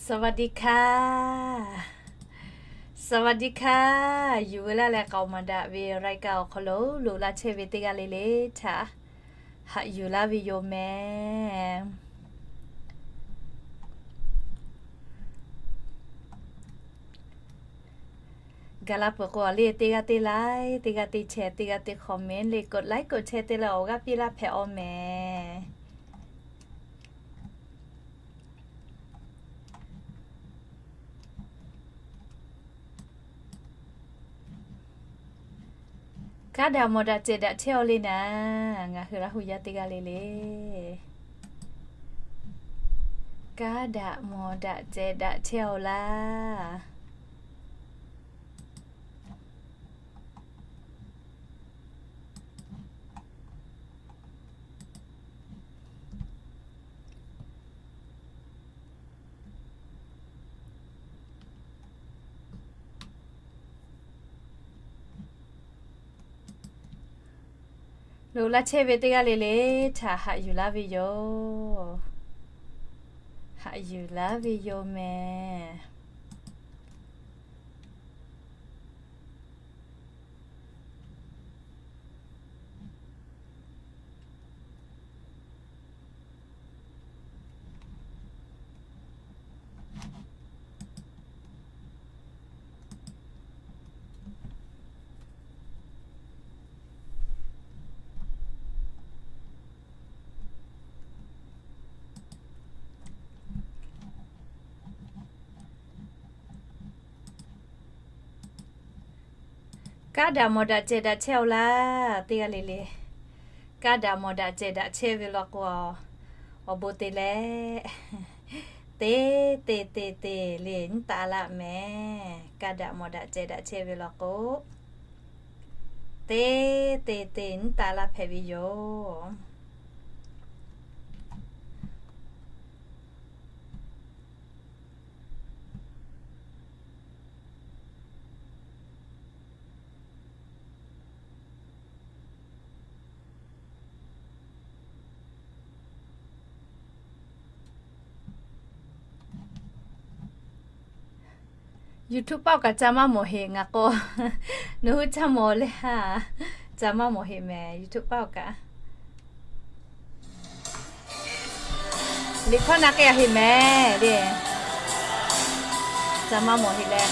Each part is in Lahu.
สวัสดีค่ะ สวัสดีค่ะ Yuˬ veu laˇ leh k'aoˍ maˍ daꞈ ve รายการ awˬ hk'aw lo loꞈ la chehˇ ve teˇ g'aˇ le le htaꞈ haꞈ yuˬ laˇ ve yoˬ mehˍ. Gaˬ la peuˬ k'o le, teˇ g'aˇ teˇ like, teˇ g'aˇ teˇ share, teˇ g'aˇ teˇ comment le, กดไลค์ กดแชร์ te leh awˬ g'aˇ piˇ laˇ hpehꞈ-aw mehˍ. Kanˉ daꞈ mawˬ daꞈ cehˬ daꞈ chehˇ-aw le naˍ, ngaˬ hui Laˇ huˍ yaˇ teˇ g'aˇ le le. Kanˉ daꞈ mawˬ daꞈ cehˬ daꞈ chehˇ-aw laˇ. Loꞈ la chehˇ ve teˇ g'aˇ le le htaꞈ haꞈ yuˬ laˇ ve yoˬ. Haꞈ yuˬ laˇ ve yoˬ mehˍ. Kanˉ daꞈ mawˬ daꞈ cehˬ daꞈ chehˇ-aw laˇ teˇ g'aˇ le le. Kanˉ daꞈ mawˬ daꞈ cehˬ daꞈ chehˇ ve law k'o, awˬ bon te leh, te te te te le nyiˉ taˍ laˇ mehˍ. Kanˉ daꞈ mawˬ daꞈ cehˬ daꞈ chehˇ ve law k'o, te te te nyiˉ taˍ laˇ hpehꞈ ve yoˬ. YouTube paˆ-oˬ kaꞈ ca maˇ mawˬ heꞈ ngaˬ k'o. Nawˬ hui ca mawˬ le ha. Ca maˇ mawˬ heꞈ mehˍ YouTube paˆ-oˬ kaꞈ. Liꞈ hkawˇ na k'ai-a heꞈ mehˍ le. Ca maˇ mawˬ heꞈ leh.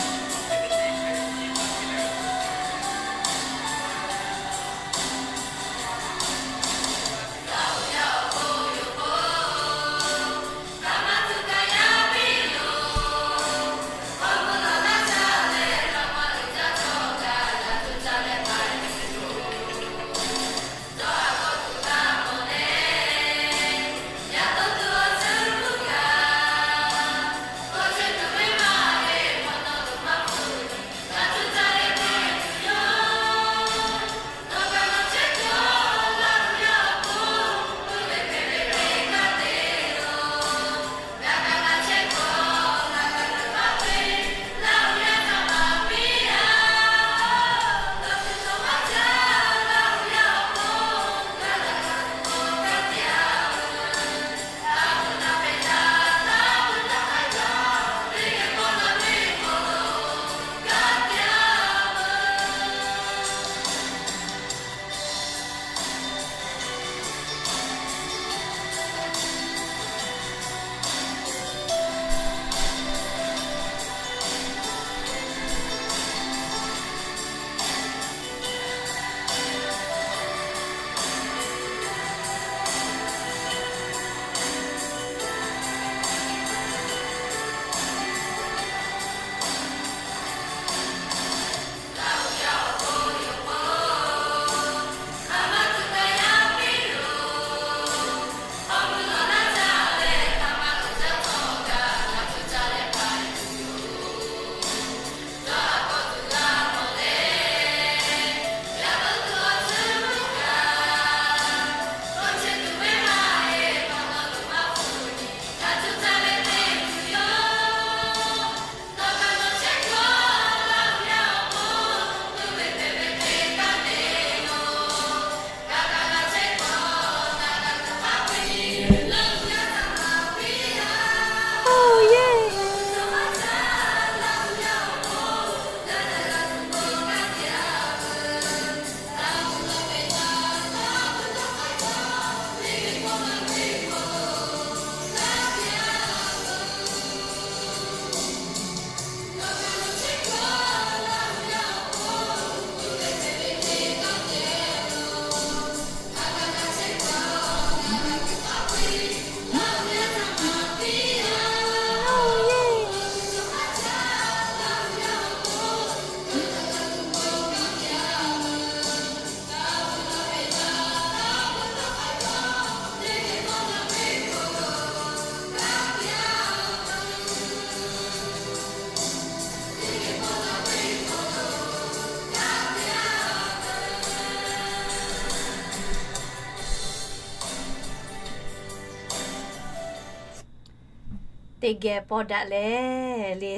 Teˇ geh pawˇ daꞈ leh le,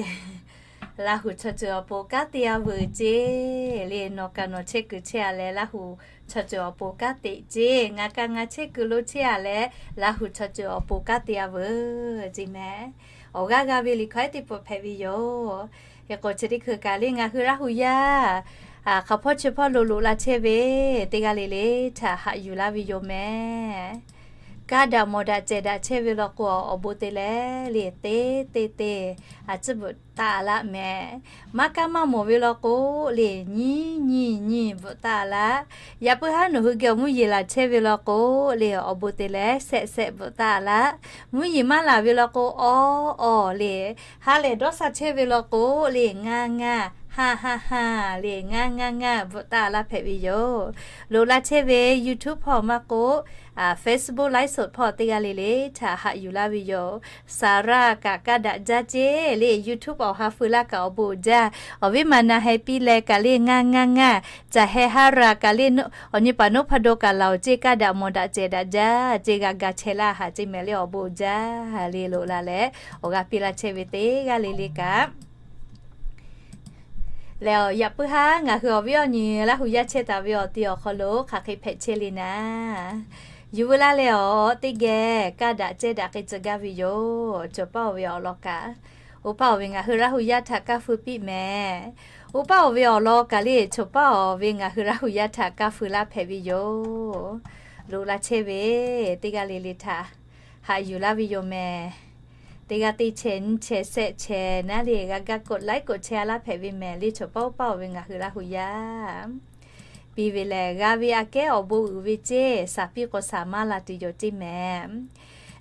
Laˇ huˍ chaw ceuˬ awˬ pon kanˉ te-a veuˬ ceˇ le. Nawˬ kaꞈ nawˬ chehˇ kuiˬ chehˇ-a leh Laˇ huˍ chaw ceuˬ awˬ pon kanˉ te ceˇ. Ngaˬ kaꞈ ngaˬ chehˇ kuiˬ lo chehˇ-a leh Laˇ huˍ chaw ceuˬ awˬ pon kanˉ te-a veuˬ ceˇ mehˍ. Awˬ g'aˇ g'a ve liꞈ hkawˇ ehˉ teˇ peuˬ hpehꞈ ve yoˬ. Hk'e k'o chi teˇ hkui kaꞈ le ngaˬ hui Laˇ huˍ yaˇ hk'aˬ hpawˇ chi hpawˇ lo loꞈ la chehˇ ve teˇ g'aˇ le le htaꞈ haꞈ yuˬ laˇ ve yoˬ mehˍ. Kaˇ daꞈ mawˬ daꞈ cehˬ daꞈ chehˇ ve law k'o, awˬ bon te leh le teˇ teˇ teˇ a ciˉ bvuhꞈ taˆ-a laˇ mehˍ. Maˇ kaˇ maˇ mawˬ ve law k'o le, nyiˇ nyiˇ nyiˇ bvuhꞈ taˆ-a laˇ. Yaꞈ puiˉ haˉ nawˬ hui geh awˬ mvuhˇ yeˬ laˬ chehˇ ve law k'o le, awˬ bon te leh shehˆ shehˆ bvuhꞈ taˆ-a laˇ. Mvuhˇ yeˬ maˇ laˬ ve law k'o, awˬ awˬ le, ha lehˬ dawˇ sha chehˇ ve law k'o le, ngaˇ ngaˇ, ha ha ha le, ngaˇ ngaˇ ngaˇ bvuhꞈ taˆ-a laˇ hpehꞈ ve yoˬ. Loꞈ la chehˇ ve YouTube hpawˇ maˇ k'oˆ, Facebook ไลฟ์สด hpawˇ teˇ g'aˇ le le htaꞈ haꞈ yuˬ laˇ ve yoˬ. Saˍraˆ kaꞈ kaˇ daꞈ jaˇ ceˇ le, YouTube awˬ ha feu laˇ kaꞈ awˬ bon uiˍ jaˇ. Awˬ viˉ ma na heh piˇ leh kaꞈ le ngaˇ ngaˇ ngaˇ, caˬ heh haˉ raˬ kaꞈ le, awˬ nyi paˍ noˉ hpa daw kaꞈ laˬ-oˬ ceˇ, kaˇ daꞈ mawˬ daꞈ cehˬ daꞈ jaˇ ceˇ, g'a ga chehˇ laˇ haꞈ ceˇ mehˍ le, awˬ bon uiˍ jaˇ le. Loꞈ la leh awˬ g'aˇ piˇ laˇ chehˇ ve teˇ g'aˇ le le kaꞈ leh, yaꞈ puiˉ haˉ ngaˬ hui awˬ viˉ awˬ nyi Laˇ huˍ yaˇ chehˇ taˍ ve awˬ ti awˬ hk'aw lo hk'aˬ hk'e hpehꞈ chehˇ le naˍ, yuˬ veu laˇ leh awˬ teˇ geh kaˇ daꞈ cehˇ daꞈ k'ai tcuh gaˇ ve yoˬ. Cawˬ paˇ-oˬ ve awˬ lawn kaꞈ, oˇ paˇ-oˬ ve ngaˬ hui Laˇ huˍ yaˇ htaꞈ kaˇ feu piˇ mehˍ. Oˇ paˇ-oˬ ve awˬ lawn kaꞈ le, cawˬ paˇ-oˬ ve ngaˬ hui Laˇ huˍ yaˇ htaꞈ kaˇ feu laˇ hpehꞈ ve yoˬ. Loꞈ la chehˇ ve teˇ g'aˇ le le htaꞈ haꞈ yuˬ laˇ ve yoˬ mehˍ. Teˇ g'aˇ teˇ chehˬ nyiˇ chehˬ shehˆ chehˬ naˉ le, g'a gaˇ กดไลค์ กดแชร์ laˇ hpehꞈ ve mehˍ le. Cawˬ paˇ oˇ paˇ-oˬ ve ngaˬ hui Laˇ huˍ yaˇ piˇ ve lehˬ, g'a ve aꞈ kehˉ awˬ bon uiˍ ve ceˇ, shaˍ piˇ k'o shaˍ maˇ la tuˬ yoˬ ceˇ mehˍ.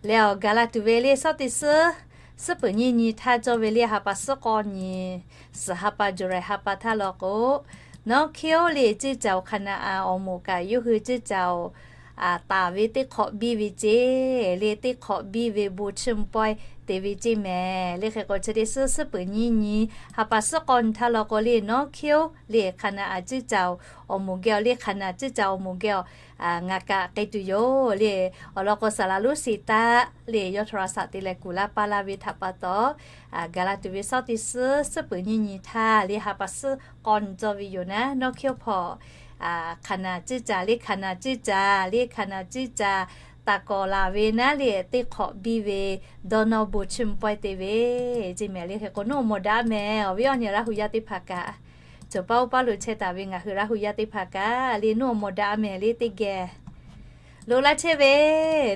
Leh awˬ gaˬ la tuˬ ve le, shawˉ teˇ suhˉ, suhˉ peuˍ nyiˇ nyi htaˇ cawˇ ve le, ha pa suhˉ k'awˇ nyi, suhˍ ha pa July ha pa htaˇ law k'o, nawˉ hkiˇ-oˆ le, cuˇ caˬ-oˬ hk'aˬ naˍ aˍ awˬ moˍ kaꞈ yawˇ hui cuˇ caˬ-oˬ taˍ ve teˇ hk'awꞈ biˇ ve ceˇ le, teˇ hk'awꞈ biˇ ve bon chiˇ mvuh pawehˇ te ve ceˇ mehˍ le. Hk'e k'o chi teˇ suhˉ suhˉ peuˍ nyiˇ nyi, ha pa suhˉ k'awˇ nyi htaˇ law k'o le, nawˉ hkiˇ-oˆ le, hk'aˬ naˍ aˍ cuˇ caˬ-oˬ awˬ moˍ geh-oˬ le, hk'aˬ naˍ cuˇ caˬ awˬ moˍ geh-oˬ ngaˬ kaꞈ k'ai tuˬ yoˬ le. Awˬ lawn k'o saˍ laˍ lonˉ shiˍ taˆ le, yawˇ โทรศัพท์ te leh kuˬ laˇ paˇ laˇ ve htaꞈ pa taw, gaˬ la tuˬ ve shawˉ teˇ suhˉ suhˉ peuˍ nyiˇ nyi htaˇ le, ha pa suhˉ k'awˇ nyi cawˇ ve yoˬ naˉ, nawˉ hkiˇ-oˆ hpawꞈ hk'aˬ naˍ cuˇ caˬ le, hk'aˬ naˍ cuˇ caˬ le, hk'aˬ naˍ cuˇ caˬ taˍ kawꞈ laˬ ve naˉ le, teˇ hk'awꞈ biˇ ve dawˇ nawˇ bon chiˇ mvuh pawehˇ te ve ceˇ mehˍ le. Hk'e k'o nawˉ awˬ mawˬ daꞈ mehˍ, awˬ viˉ awˬ nyi Laˇ huˍ yaˇ teˇ hpaˍ kaꞈ, cawˬ paˇ oˇ paˇ lo chehˇ taˍ ve ngaˬ hui Laˇ huˍ yaˇ teˇ hpaˍ kaꞈ le, nawˉ awˬ mawˬ daꞈ mehˍ le teˇ geh loꞈ la chehˇ ve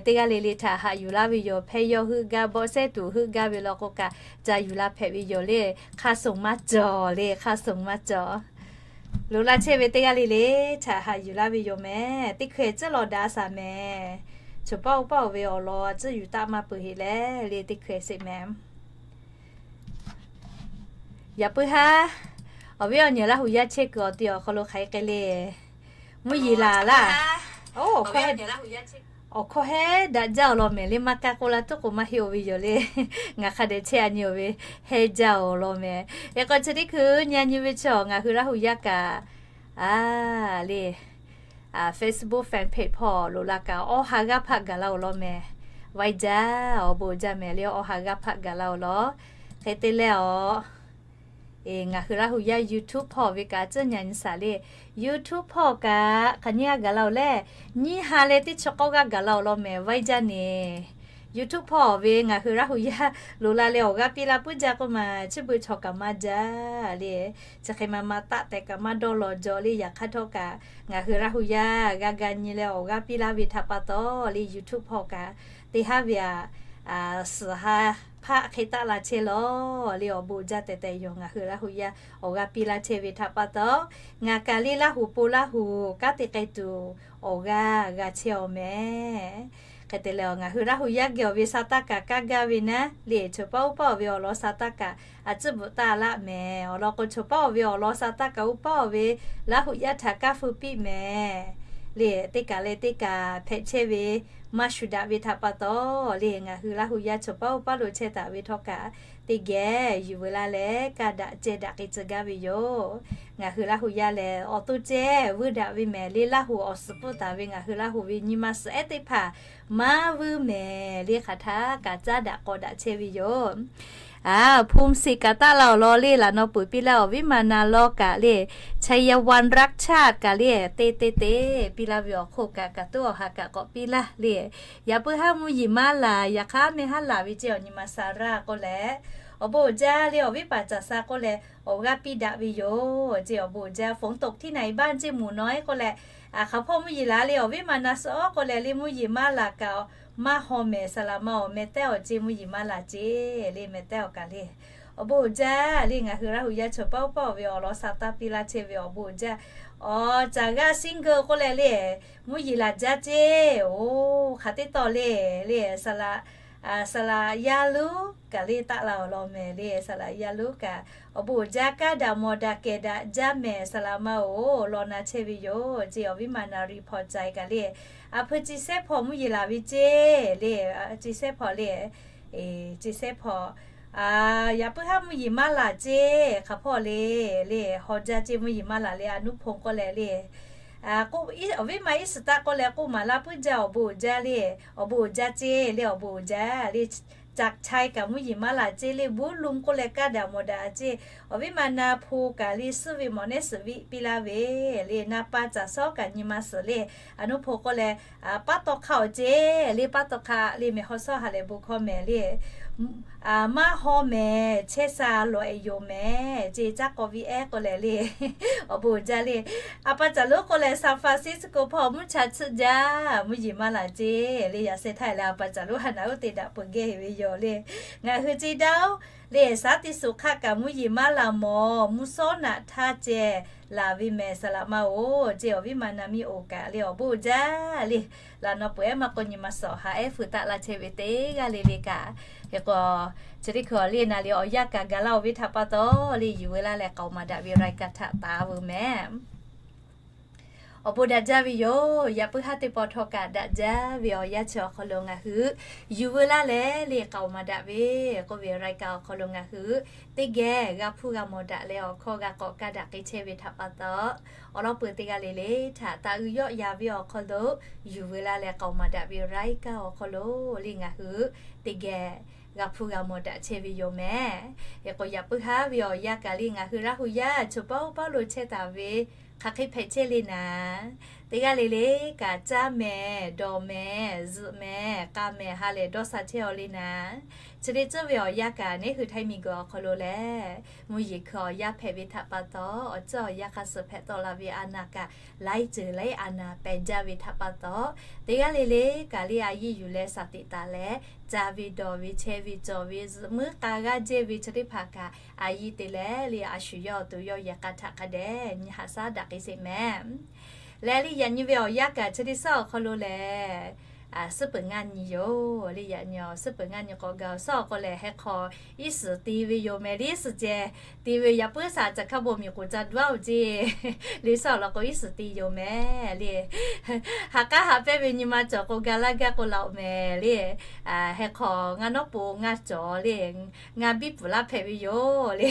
teˇ g'aˇ le le htaꞈ haꞈ yuˬ laˇ ve yoˬ. Hpehˇ yawˇ heuˆ gaˇ, bawˆ sehˉ tuˬ heuˆ gaˇ ve law k'o kaꞈ, ca yuˬ la hpehꞈ ve yoˬ le. Hk'a suhˍ maˇ cawˬ le, hk'a suhˍ maˇ cawˬ. Loꞈ la chehˇ ve teˇ g'aˇ le le htaꞈ haꞈ yuˬ laˇ ve yoˬ mehˍ. Teˇ hkui tcuhˉ lawˬ daꞈ shaˍ mehˍ. Cawˬ paˇ oˇ paˇ-oˬ ve awˬ lawn tcuhˉ yuˬ taˆ maˇ peuˬ heˆ leh le, teˇ hkui sheˍ mehˍ. Yaꞈ puiˉ haˉ awˬ viˉ awˬ nyi Laˇ huˍ yaˇ chehˇ kuiˬ awˬ ti awˬ hk'aw lo hk'aˬ hk'e k'ai le, mvuhˇ yeˬ laˬ laˇ. Awˬ hkawˇ hehˉ daꞈ jaˇ awˬ lawn mehˍ le, maˇ kaˇ k'oˆ la tuˉ k'o maˇ heˆ-oˬ ve yoˬ le. Ngaˬ hk'a dehꞈ chehˇ-a nyi-oˬ ve hehˉ jaˇ awˬ lawn mehˍ. Hk'e k'o chi teˇ hkui nyi-a nyi ve chi ngaˬ hui Laˇ huˍ yaˇ kaꞈ, a le, Facebook fan page hpawˇ loꞈ la kaꞈ, awˬ ha g'aˇ hpaˆ gaˬ la awˬ lawn mehˍ. Vaiˇ jaˇ, awˬ bon jaˇ mehˍ le, awˬ ha g'aˇ hpaˆ gaˬ la awˬ lawn. Hk'e te leh awˬ ngaˬ hui Laˇ huˍ yaˇ YouTube hpawˇ ve kaꞈ tcuhˉ nyi nyi shaˍ le. YouTube hpawˇ kaꞈ hk'aˬ nyiˇ g'aˇ gaˬ la-oˬ leh, nyiˇ ha leh teˇ chi k'awˇ g'aˇ gaˬ la awˬ lawn mehˍ, vaiˇ jaˇ neˬ. YouTube hpawˇ ve ngaˬ hui Laˇ huˍ yaˇ loꞈ la leh awˬ g'aˇ piˇ laˇ puiˉ jaˇ k'oˆ ma, chi beuꞈ chaw kaꞈ maˇ jaˇ le. Chi hk'e ma ma taˆ tehꞈ kaꞈ maˇ dawˇ law jaw le. Yaꞈ hk'aˇ htawˇ kaꞈ ngaˬ hui Laˇ huˍ yaˇ g'a ga nyi leh awˬ g'aˇ piˇ laˇ ve htaꞈ pa taw le, YouTube hpawˇ kaꞈ teˇ haˉ ve aꞈ suhˍ ha hpaˆ hk'e taˆ la chehˇ lawˬ le, awˬ bon jaˇ tehꞈ tehꞈ yoˬ. Ngaˬ hui Laˇ huˍ yaˇ awˬ g'aˇ piˇ laˇ chehˇ ve htaꞈ pa taw, ngaˬ kaꞈ le Laˇ huˍ po Laˇ huˍ kanˉ te k'ai tuˬ awˬ g'aˇ g'a chehˇ-aw mehˍ. Hk'e te leh awˬ ngaˬ hui Laˇ huˍ yaˇ geh awˬ ve sa taˇ kaꞈ kaˇ gaˇ ve naˉ le, chaw paˇ oˇ paˇ awˬ ve awˬ lawn sa taˇ kaꞈ a tcuhˉ bvuhꞈ taˆ laˇ mehˍ. Awˬ lawn k'o, chaw paˇ awˬ ve awˬ lawn sa taˇ kaꞈ oˇ paˇ awˬ ve Laˇ huˍ yaˇ htaꞈ kaˇ feu piˇ mehˍ le. Teˇ kaˬ leh teˇ kaˬ hpehꞈ chehˇ ve maˇ shuˍ daꞈ ve htaꞈ pa taw le, ngaˬ hui Laˇ hu yaˇ chaw paˉ oˇ paˉ lo chehˇ taˍ ve htawˇ kaꞈ, teˇ geh yuˬ veu laˇ leh kaˇ daꞈ ceh daꞈ k'ai tcuh gaˇ ve yoˬ. Ngaˬ hui Laˇ hu yaˇ lehˬ awˬ to ceh vuiˇ daꞈ ve mehˍ le, Laˇ hu awˬ suhˍ pfuhˇ taˍ ve ngaˬ hui Laˇ hu ve nyi ma suhˍ ehˉ teˇ hpaˍ maˇ vuiˇ mehˍ le, hk'aˬ htaˇ kaꞈ caˉ daꞈ k'aw daꞈ chehˇ ve yoˬ. Aˬ, hpu shiˍ kaꞈ taˆ la awˬ lawn le, laꞈ naw peuˬ piˇ laˇ awˬ viˉ ma na lawˇ kaꞈ le, Chayawan Rakshad kaꞈ le, teˇ teˇ teˇ piˇ laˇ ve awˬ hk'oˆ kaꞈ, kaꞈ tuˉ awˬ ha kaꞈ k'awꞈ piˇ laˇ le. Yaꞈ puiˉ haˉ mvuhˇ yeˬ maˇ laˬ, yaꞈ hk'aˇ mehˆ haˉ laˬ ve ceh awˬ nyi ma Saˍraˆ k'oˆ leh, awˬ bon uiˍ jaˇ le, awˬ viˉ paˍ caˍ sa k'oˆ leh awˬ g'aˇ piˇ daꞈ ve yoˬ. Ceh awˬ bon uiˍ jaˇ, phone toꞈ htiˉ na iˍ baˆ ceh mvuhˬ naw ehˉ k'oˆ leh, aˬ, hk'aˬ hpawˇ mvuhˇ yeˬ laˬ le, awˬ viˉ ma na suh awˉ k'oˆ leh le, mvuhˇ yeˬ maˇ laˬ kaꞈ maˇ haw mehˍ, saˍ laꞈ ma awˬ meh tehˉ awˬ ceh mvuhˇ yeˬ maˇ laˬ ceh le, meh tehˉ awˬ kaꞈ le. Awˬ bon uiˍ jaˇ le, ngaˬ hui Laˇ hu yaˇ chaw paˉ oˇ paˉ ve awˬ lawn sa taˇ piˇ laˇ chehˇ ve awˬ bon uiˍ jaˇ. Awˬ caˍ g'aˇ single k'oˆ leh le, mvuhˇ yeˬ laˬ jaˇ ceh, oˬ, hk'aˬ teˇ tawˆ le, le, saˍ laꞈ, saˍ laꞈ yaˇ lonˉ kaꞈ le taˆ la awˬ lawn mehˍ le, saˍ laꞈ yaˇ lonˉ kaꞈ awˬ bon uiˍ jaˇ, kaˇ daꞈ mawˬ daꞈ kehˬ daꞈ jaˇ mehˍ, saˍ laꞈ ma oˬ, law na chehˇ ve yoˬ. Ceh awˬ viˉ ma na riˍ hpaw cai kaꞈ le, aˬ, hpui ci sehˉ hpaw mvuhˇ yeˬ laˬ ve ceh le, ci sehˉ hpaw le, ci sehˉ hpaw, yaꞈ puiˉ haˉ mvuhˇ yeˬ maˇ laˬ ceh, hk'aˬ hpawˇ le, le, haw jaˇ ceh mvuhˇ yeˬ maˇ laˬ le, a nuˇ hpaw k'oˆ leh le, awˬ viˉ ma iˉ suhˍ taˆ k'oˆ leh k'oˆ maˍ laˇ puiˉ jaˇ, awˬ bon uiˍ jaˇ le, awˬ bon uiˍ jaˇ ceh le, awˬ bon uiˍ jaˇ le, caꞈ chaiˇ kaꞈ mvuhˇ yeˬ maˇ laˬ ceh le, buˉ lo k'oˆ leh kaˇ daꞈ mawˬ daꞈ ceh, awˬ viˉ ma na hpu kaꞈ le suhˉ ve mawˬ nehˉ suhˍ viˆ piˇ laˇ ve le, na pa caˍ sawˉ kaꞈ nyi ma suhˍ le, a nuˇ hpaw k'oˆ leh, paˉ taw hk'a awˬ ceh le, paˉ taw hk'a le, mehˬ haw sawˉ ha lehˬ bon hkawˇ mehˍ le, maˇ haw mehˍ, chehˇ sha lawˬ e yoˬ mehˍ, ceh caˇ k'aw viˉ ehˉ k'oˆ leh le, awˬ bon uiˍ jaˇ le, a pa caˍ lonˉ k'oˆ leh San Francisco hpawˇ mvuhˇ cha tsuhˇ jaˇ, mvuhˇ yeˬ maˇ laˬ ceh le, yaꞈ sheh htaˇ leh a pa caˍ lonˉ ha naˬ uˉ te daꞈ peuˬ geh heˍ ve yoˬ le. Ngaˬ hui ceh daˇ oˬ le, saˉ teˇ suhˍ hk'aˆ kaꞈ mvuhˇ yeˬ maˇ laˬ mawˬ, mvuhˇ sawˉ naꞈ htaˇ ceh laˬ ve mehˍ, saˍ laꞈ ma oˬ, ceh awˬ viˉ ma na miˇ oˬ kaꞈ le, awˬ bon uiˍ jaˇ le. Laꞈ naw peuˬ ehˉ maˇ k'o nyi ma suhˍ ha ehˉ feu taˆ laˇ chehˇ ve teˇ g'aˇ le le kaꞈ, hk'e k'o, chi teˇ hkui awˬ le na le awˬ yanˇ kaꞈ gaˬ laˇ oˬ ve htaꞈ pa taw le, yuˬ veu laˇ leh k'aoˍ maˍ daꞈ ve raiˍ kaꞈ htaꞈ taˍ veuˬ mehˍ. Awˬ bon daꞈ jaˇ ve yoˬ. Yaꞈ puiˉ haˉ teˇ pawˆ htawˇ kaꞈ daꞈ jaˇ ve awˬ yanˇ chi awˬ hk'aw lo ngaˬ hui yuˬ veu laˇ leh le, k'aoˍ maˍ daꞈ ve k'oˆ ve raiˍ kaꞈ awˬ hk'aw lo ngaˬ hui teˇ geh g'a hpuˇ g'a mawˬ daꞈ leh awˬ hkawˇ g'a k'awꞈ kaˇ daꞈ k'ai chehˇ ve htaꞈ pa taw, awˬ lawn peuˬ teˇ g'aˇ le le htaꞈ taˍ uiˍ yawˆ yan ve awˬ hk'aw lo yuˬ veu laˇ leh k'aoˍ maˍ daꞈ ve raiˍ kaꞈ awˬ hk'aw lo le ngaˬ hui teˇ geh g'a hpuˇ g'a mawˬ daꞈ chehˇ ve yoˬ mehˍ. Hk'e k'o yaꞈ puiˉ haˉ ve awˬ yanˇ kaꞈ le ngaˬ hui Laˇ hu yaˇ chaw paˉ oˇ paˉ lo chehˇ taˍ ve hk'aˬ hk'e hpehꞈ chehˇ le naˍ, teˇ g'aˇ le le kaꞈ caˇ mehˍ, dawˬ mehˍ, zuhꞈ mehˍ, k'a mehˍ ha lehˬ dawˇ sha chehˇ aw le naˍ. Chi le tcuhˇ ve awˬ yanˇ kaꞈ neˉ hui Htaiˇ miˬ guiˬ awˬ hk'aw lo lehˬ, mvuhˇ yeˬ hkui awˬ yanˇ hpehꞈ ve htaꞈ pa taw, awˬ tcuhˇ awˬ yanˇ hk'a suhˍ hpehꞈ tawˆ la ve a naˍ kaꞈ laiˉ ceuˬ laiˉ a naˍ pehˬ jaˇ ve htaꞈ pa taw, teˇ g'aˇ le le kaꞈ le a yiˇ yuˬ leh shaˍ tiꞈ taˍ leh, caˇ ve dawˬ ve chehˇ ve cawˬ ve zuhꞈ muiˉ k'a g'aˇ jehˇ ve chi teˇ hpaˍ kaꞈ a yiˇ te leh le a shu yawˇ awˬ to yawˇ yehˬ k'a htaꞈ hk'a dehꞈ nyi haꞈ shaˉ daꞈ k'ai sheˍ mehˍ. Leh le yaꞈ nyi ve awˬ yanˇ kaꞈ chi teˇ suhˉ awˬ hk'aw lo lehˬ, suhˉ peuˬ ngaˇ nyi yoˬ le. Yaꞈ nyi awˬ suhˉ peuˬ ngaˇ nyi k'awꞈ gaˬ suhˉ awˬ hk'aw lehˬ, heh hk'aw iˉ suhˍ te ve yoˬ mehˍ le, iˉ suhˍ ceh te ve yoˬ. Yaꞈ puiˉ shaˍ caˬ hkaˇ bon miˬ k'oˍ ca duˉ aˬ ceh le, suhˉ awˬ lawn k'o iˉ suhˍ te yoˬ mehˍ le. Ha k'aˉ ha pehˇ ve nyi ma cawˬ k'o ga laˇ gaˇ k'o la oˬ mehˍ le. Heh hk'aw ngaˇ nawˉ po ngaˇ cawˬ le, ngaˇ biˇ puˍ laˇ hpehꞈ ve yoˬ le.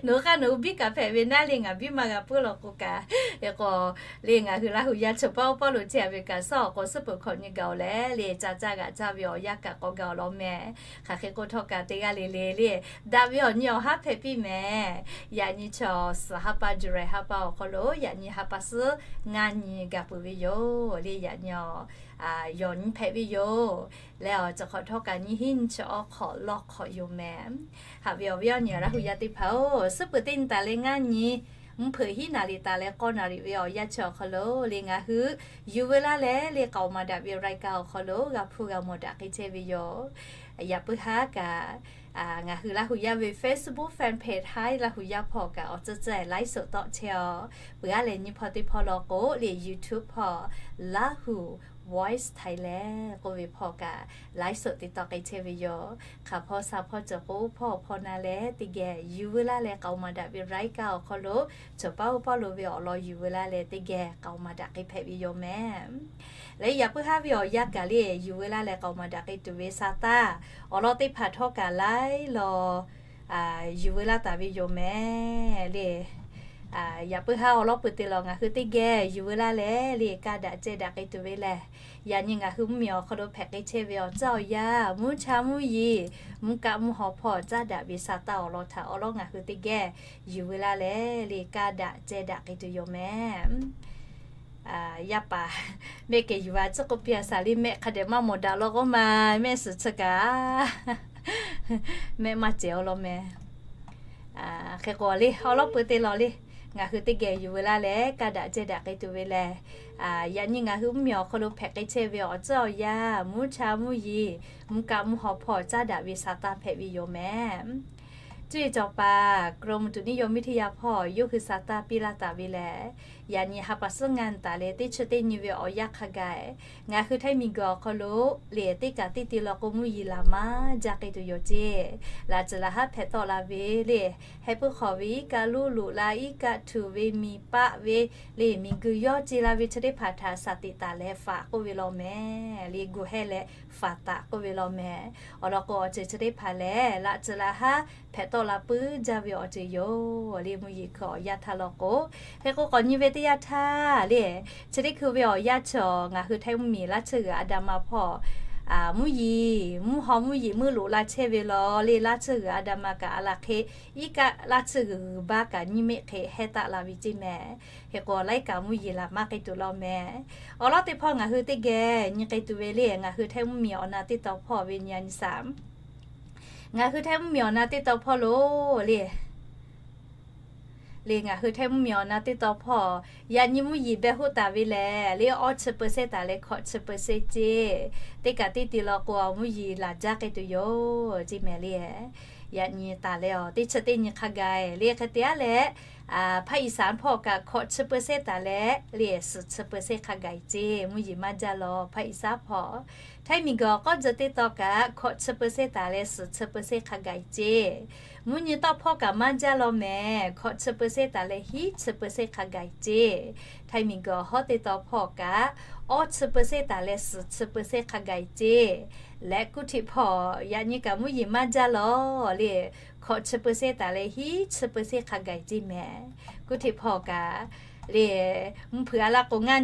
Nawˬ hui k'aˇ nawˬ hui biˇ kaꞈ hpehꞈ ve naˉ le, ngaˬ biˇ maˇ g'a puiˉ law k'o kaꞈ, hk'e k'o le ngaˬ hui Laˇ hu yaˇ chaw paˉ oˇ paˉ lo chehˇ ve kaꞈ suhˉ awˬ k'o suhˉ peuˬ hkawꞈ nyi gaˬ oˬ leh le, ca caˇ g'aꞈ caˇ ve awˬ yanˇ kaꞈ k'awꞈ gaˬ awˬ lawn mehˍ. Hk'aˬ hk'e k'o htawˇ kaꞈ teˇ g'aˇ le le le daꞈ ve awˬ nyi awˬ haˉ hpehꞈ piˇ mehˍ. Yaꞈ nyi chaw suhˍ ha pa July ha pa awˬ hk'aw lo yaꞈ nyi ha pa suhˉ ngaˇ nyi gaˬ peuˬ ve yoˬ le. Yaꞈ nyi awˬ yawˬ nyi hpehꞈ ve yoˬ. Leh awˬ cawˬ hk'awꞈ htawˇ kaꞈ nyiˇ hinˉ nyiˇ chi awˬ hk'awꞈ lawˇ hk'awꞈ yoˬ mehˍ. Haꞈ ve awˬ viˉ awˬ nyi Laˇ hu yaˇ teˇ hpaˍ oˬ, suhˉ peuˬ teˇ nyi taˍ leh ngaˇ nyi mvuhˇ hpeuꞈ hiˉ naˍ riˍ taˍ leh k'awˇ naˍ riˍ ve awˬ yanˇ chi awˬ hk'aw lo le ngaˬ hui yuˬ veu laˇ leh le k'aoˍ maˍ daꞈ ve raiˍ kaꞈ awˬ hk'aw lo g'a hpuˇ g'a mawˬ daꞈ k'ai chehˇ ve yoˬ. Yaꞈ puiˉ haˉ kaꞈ ngaˬ hui Laˇ hu yaˇ ve Facebook fan page Htaiˇ Laˇ hu yaˇ hpawˇ kaꞈ awˬ tcuhˇ tcuhˇ laiˉ suhˍ tawˆ chehˇ aw. Peuˬ aˉ lehˬ nyi hpawˇ teˇ hpawˇ law k'o le YouTube hpawˇ Laˇ hu Voice Thailand k'oˆ ve hpawˇ kaꞈ ไลฟ์สด te tawˆ k'ai chehˇ ve yoˬ. Hk'aˬ hpawˇ sha hpawˇ cawˬ k'o, hpawˇ awˬ hpawˇ na leh teˇ geh yuˬ veu laˇ leh k'aoˍ maˍ daꞈ ve รายการ awˬ hk'aw lo cawˬ paˉ oˇ paˉ lo ve awˬ lawn yuˬ veu laˇ leh teˇ geh k'aoˍ maˍ daꞈ k'ai hpehꞈ ve yoˬ mehˍ. Leh yaꞈ puiˉ haˉ ve awˬ yanˇ kaꞈ le yuˬ veu laˇ leh k'aoˍ maˍ daꞈ k'ai tuˬ ve sa taˇ awˬ lawn teˇ hpaˍ htawˇ kaꞈ laiˉ law yuˬ veu laˇ taˍ ve yoˬ mehˍ le. Yaꞈ puiˉ haˉ awˬ lawn peuˬ te lawˬ ngaˬ hui teˇ geh yuˬ veu laˇ leh le kaˇ daꞈ ceh daꞈ k'ai tuˬ ve lehˬ, yaꞈ nyi ngaˬ hui mvuhˇmiˬ awˬ hk'aw lo hpehꞈ k'ai chehˇ ve awˬ tcuhˉ awˬ yanˇ, mvuhˇ cha mvuhˇ yeˬ, mvuhˇ kaˆ mvuhˇ haw hpawˇ caˉ daꞈ ve sa taˇ awˬ lawn htaꞈ awˬ lawn ngaˬ hui teˇ geh yuˬ veu laˇ leh le kaˇ daꞈ ceh daꞈ k'ai tuˬ yoˬ mehˍ. Yaˇ paˍ mehˆ kehˬ yuˬ a ciˉ k'oˆ piˇ a shaˍ le mehˆ hk'a dehꞈ maˇ mawˬ daꞈ law k'oˆ ma, mehˆ suhˍ chi kaꞈ mehˆ maˇ cehˬ awˬ lawn mehˍ. Hk'e k'o le awˬ lawn peuˬ te lawˬ le, ngaˬ hui teˇ geh yuˬ veu laˇ leh kaˇ daꞈ ceh daꞈ k'ai tuˬ ve lehˬ, yaꞈ nyi ngaˬ hui mvuhˇmiˬ awˬ hk'aw lo hpehꞈ k'ai chehˇ ve awˬ tcuhˉ awˬ yanˇ, mvuhˇ cha mvuhˇ yeˬ, mvuhˇ kaˆ mvuhˇ haw hpawˇ caˉ daꞈ ve sa taˇ hpehꞈ ve yoˬ mehˍ. Cuˇ yiˍ cawˬ paˍ กรมอุตุนิยมวิทยา hpawˇ yawˇ hui sa taˇ piˇ laˇ taˍ ve lehˬ, yaꞈ nyi ha pa suhˉ ngaˇ taˍ leh teˇ chi teˇ nyi ve awˬ yanˇ hk'a gaˬ, ngaˬ hui Htaiˇ miˬguiˬ awˬ hk'aw lo le teˇ kaꞈ teˇ te lawˬ k'o mvuhˇ yeˬ laˬ maˇ jaˇ k'ai tuˬ yoˬ ceˇ. Laꞈ tcuhˍ laꞈ haˉ hpehꞈ tawˆ la ve le, heh puiˉ hk'awꞈ ve iˉ kaˆ luˇ loꞈ la, iˉ kaˆ htuꞈ ve miˬ paˆ ve le, miˬguiˬ yawˇ ce la ve chi teˇ hpaˍ htaꞈ shaˍ tiꞈ taˍ leh faꞈ k'oˆ ve law mehˍ le, gu heh leh faꞈ taˍ k'oˆ ve law mehˍ. Awˬ lawn k'o awˬ ceuˬ chi teˇ hpaˍ lehˬ laꞈ tcuhˍ laꞈ haˉ hpehꞈ tawˆ la puiˉ jaˇ ve awˬ ceuˬ yoˬ le, mvuhˇ yeˬ hkui awˬ yanˇ htaˇ law k'o, hk'e k'o k'awꞈ nyi ve teˇ yanˇ htaˇ le, chi teˇ hkui ve awˬ yanˇ chaw ngaˬ hui Htaiˇ mvuhˇmiˬ laˇ tsuhˇ g'uiˬ a da ma hpawˇ mvuhˇ yeˬ mvuhˇ haw mvuhˇ yeˬ meuˇ loꞈ la chehˇ ve law le, laˇ tsuhˇ g'uiˬ a da ma kaꞈ a laˬ hk'e iˉ kaˆ laˇ tsuhˇ g'uiˬ g'uiˬ baˇ kaꞈ nyiˇ meˆ hk'e heh taˆ la ve ceˇ mehˍ. Hk'e k'o laiˉ kaꞈ mvuhˇ yeˬ laˬ maˇ k'ai tuˬ law mehˍ. Awˬ lawn teˇ hpawˇ ngaˬ hui teˇ geh nyi k'ai tuˬ ve le, ngaˬ hui Htaiˇ mvuhˇmiˬ awˬ na teˇ taw hpawˇ ve nyi a nyi shaˍ. Ngaˬ hui Htaiˇ mvuhˇmiˬ awˬ na teˇ taw hpawˇ lo le, le ngaˬ hui Htaiˇ mvuhˇmiˬ awˬ na teˇ taw hpawˇ yaꞈ nyi mvuhˇ yeˬ beh hoˆ taˍ ve lehˬ le, awˇ chi เปอร์เซ็นต์ taˍ leh hkawꞈ chi เปอร์เซ็นต์ ceˇ. Teˇ kaꞈ teˇ te lawˬ k'o mvuhˇ yeˬ laˬ jaˇ k'ai tuˬ yoˬ ceˇ mehˍ le. Yaꞈ nyi taˍ leh awˬ teˇ chi teˇ nyi hk'a gaˬ le hk'e te aˉ leh, ภาคอีสาน hpawˇ kaꞈ hkawꞈ chi เปอร์เซ็นต์ taˍ leh le suhˍ chi เปอร์เซ็นต์ hk'a gaˬ ceˇ, mvuhˇ yeˬ maˇ jaˇ law ภาคอีสาน hpawˇ. Htaiˇ miˬguiˬ awˬ k'awˇ tcuh teˇ taw kaꞈ hkawꞈ chi เปอร์เซ็นต์ taˍ leh suhˍ chi เปอร์เซ็นต์ hk'a gaˬ ceˇ. Mvuhˇ nyi tawˆ hpawˇ kaꞈ maˇ jaˇ law mehˍ, hkawꞈ chi เปอร์เซ็นต์ taˍ leh hiˉ chi เปอร์เซ็นต์ hk'a gaˬ ceˇ. Htaiˇ miˬguiˬ awˬ hawˉ teˇ taw hpawˇ kaꞈ awˇ chi เปอร์เซ็นต์ taˍ leh suhˍ chi เปอร์เซ็นต์ hk'a gaˬ ceˇ. Leh kuˇ htiꞈ hpawˇ yaꞈ nyi kaꞈ mvuhˇ yeˬ maˇ jaˇ law le, hkawꞈ chi เปอร์เซ็นต์ taˍ leh hiˉ chi เปอร์เซ็นต์ hk'a gaˬ ceˇ mehˍ. Kuˇ htiꞈ hpawˇ kaꞈ le, mvuhˇ hpeuꞈ a laˇ k'o, ngaˇ